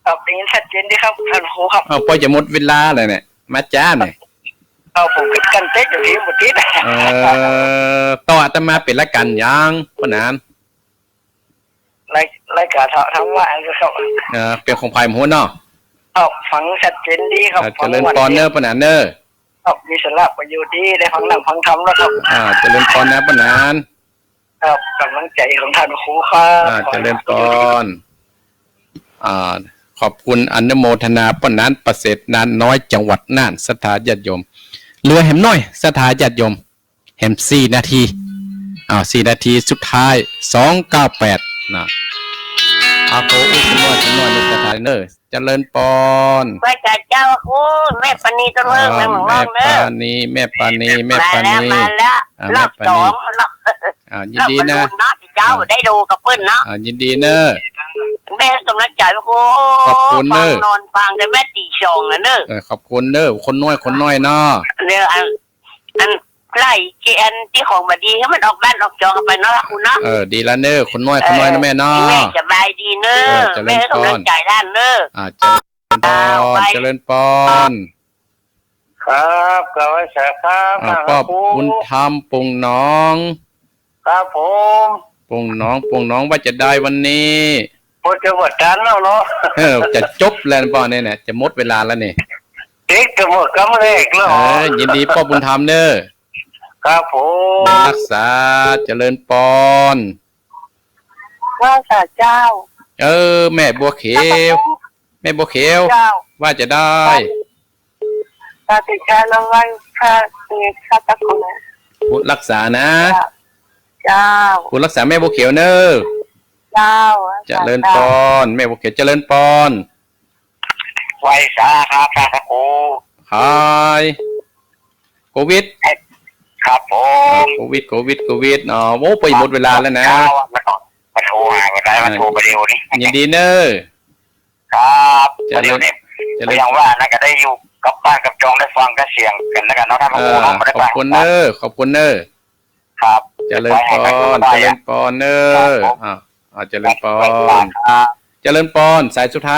ครับ ได้ยินชัดเจนดีครับ ท่านครูครับ เอ้า ป้อจะหมดเวลาแล้วเนี่ย มาจ๊ะเนี่ย เอ้า ผมกึ๊ดกั๋นเต๊อะ จะพิมพ์บ่ติด เออ ต่ออาตมาเป๋นรายก๋านหยัง ป้อหนาน ราย รายก๋านธรรมะนะครับ เออ เป๋นของใผหมู่เนาะ ครับ ฟังชัดเจนดีครับ อ่า ฟัง เจริญปอนเน้อ ป้อหนานเน้อ ครับ มีสาระประโยชน์ดี ได้ฟังธรรมฟังธรรมแล้วครับ อ่า เจริญปอนนะ ป้อหนาน ครับ ก๋ำลังใจ๋ของท่านครูครับ อ่า เจริญปอน อ่า ขอบคุณอนุโมทนา ป้อหนานประเสริฐ น้าน้อย จังหวัดน่าน ศรัทธาญาติโยม เหลือแหมหน้อย ศรัทธาญาติโยม แหมสี่นาที อ่า สี่นาทีสุดท้าย สองเก้าแปด นะ อ่า ขออู้น้อยน้อย ศรัทธาเน้อ เจริญปอน ไหว้เจ้า เจ้าครู แม่ปานี ต้นเมือง อ่า แม่หมอง แม่ เมืองเน้อ ปานี แม่ปานี แม่ปานี มาแล้ว มาแล้ว อ่า รอบ แม่ปานี สอง รอบ อ่า ยินดีนะ รอบสองเนาะ เจ้า อ่า ได้ดูกับเปิ้นเนาะ อ่า ยินดีเน้อ แม่ส่งกำลังใจ๋ โอ้ ขอบคุณเน้อ ฟังนอนฟังแต่แม่ตีสองแล้วเน้อ เออ ขอบคุณเน้อ คนน้อย คนน้อยเนาะ เนี่ย อัน อัน ไล่เจอันตี้ของบ่ดี หื้อมันออกบ้านออกจองไปเนาะ ครูเนาะ เออ ดีละเน้อ คนน้อย คนน้อยนะแม่เนาะ เออ แม่สบายดีเน้อ เออ เจริญปอน แม่ส่งกำลังใจ๋หลานเน้อ อ่า เจริญปอน เจริญปอน ครับ กราบไหว้สาครับ อ่า ครับ ป้อบุญธรรม ปุงหนอง ครับผม ปุงหนอง ปุงหนอง ว่าจะได้วันนี้ ป้อจะหมดตันแล้วเนาะ เออ จะจบแล้วป้อเนี่ยนะ จะหมดเวลาแล้วนี่ เต๊อะ จะหมดกำแรกแล้ว เออ ยินดีป้อบุญธรรมเน้อ ครับผม บุญรักษา เจริญปอน ไหว้สาเจ้า เออ แม่บัวเขียว แม่บัวเขียว เจ้า ว่าจะได้ สาธุเจ้า แล้วไหว้ข้า เอ่อ ข้าตะกรู บุญรักษานะ เจ้า เจ้า บุญรักษาแม่บัวเขียวเน้อ เจ้า เจริญปอน แม่บัวเขียว เจริญปอน ไหว้สาครับ พระครู หาย โควิด ครับผม อ่า โควิด โควิด โควิด อ๋อ โอ้ ไปหมดเวลาแล้วนะ เช้าอะ มาต่อ มาโทรหา มาได้ มาโทรไปเร็วนี่ ยินดีเน้อ ครับ เจริญ เดี๋ยวเนี่ย เจริญ อย่างว่านะ ก็ได้อยู่กับบ้านกับจอง ได้ฟังกับเสียงกั๋นแล้วกั๋นเนาะ ท่านครูเนาะ เออ บ่ได้ไป ขอบคุณเน้อ ขอบคุณเน้อ ครับ เจริญปอน เจริญปอนเน้อ ครับผม อ่า อ่า เจริญปอน ครับ เจริญปอน สายสุดท้าย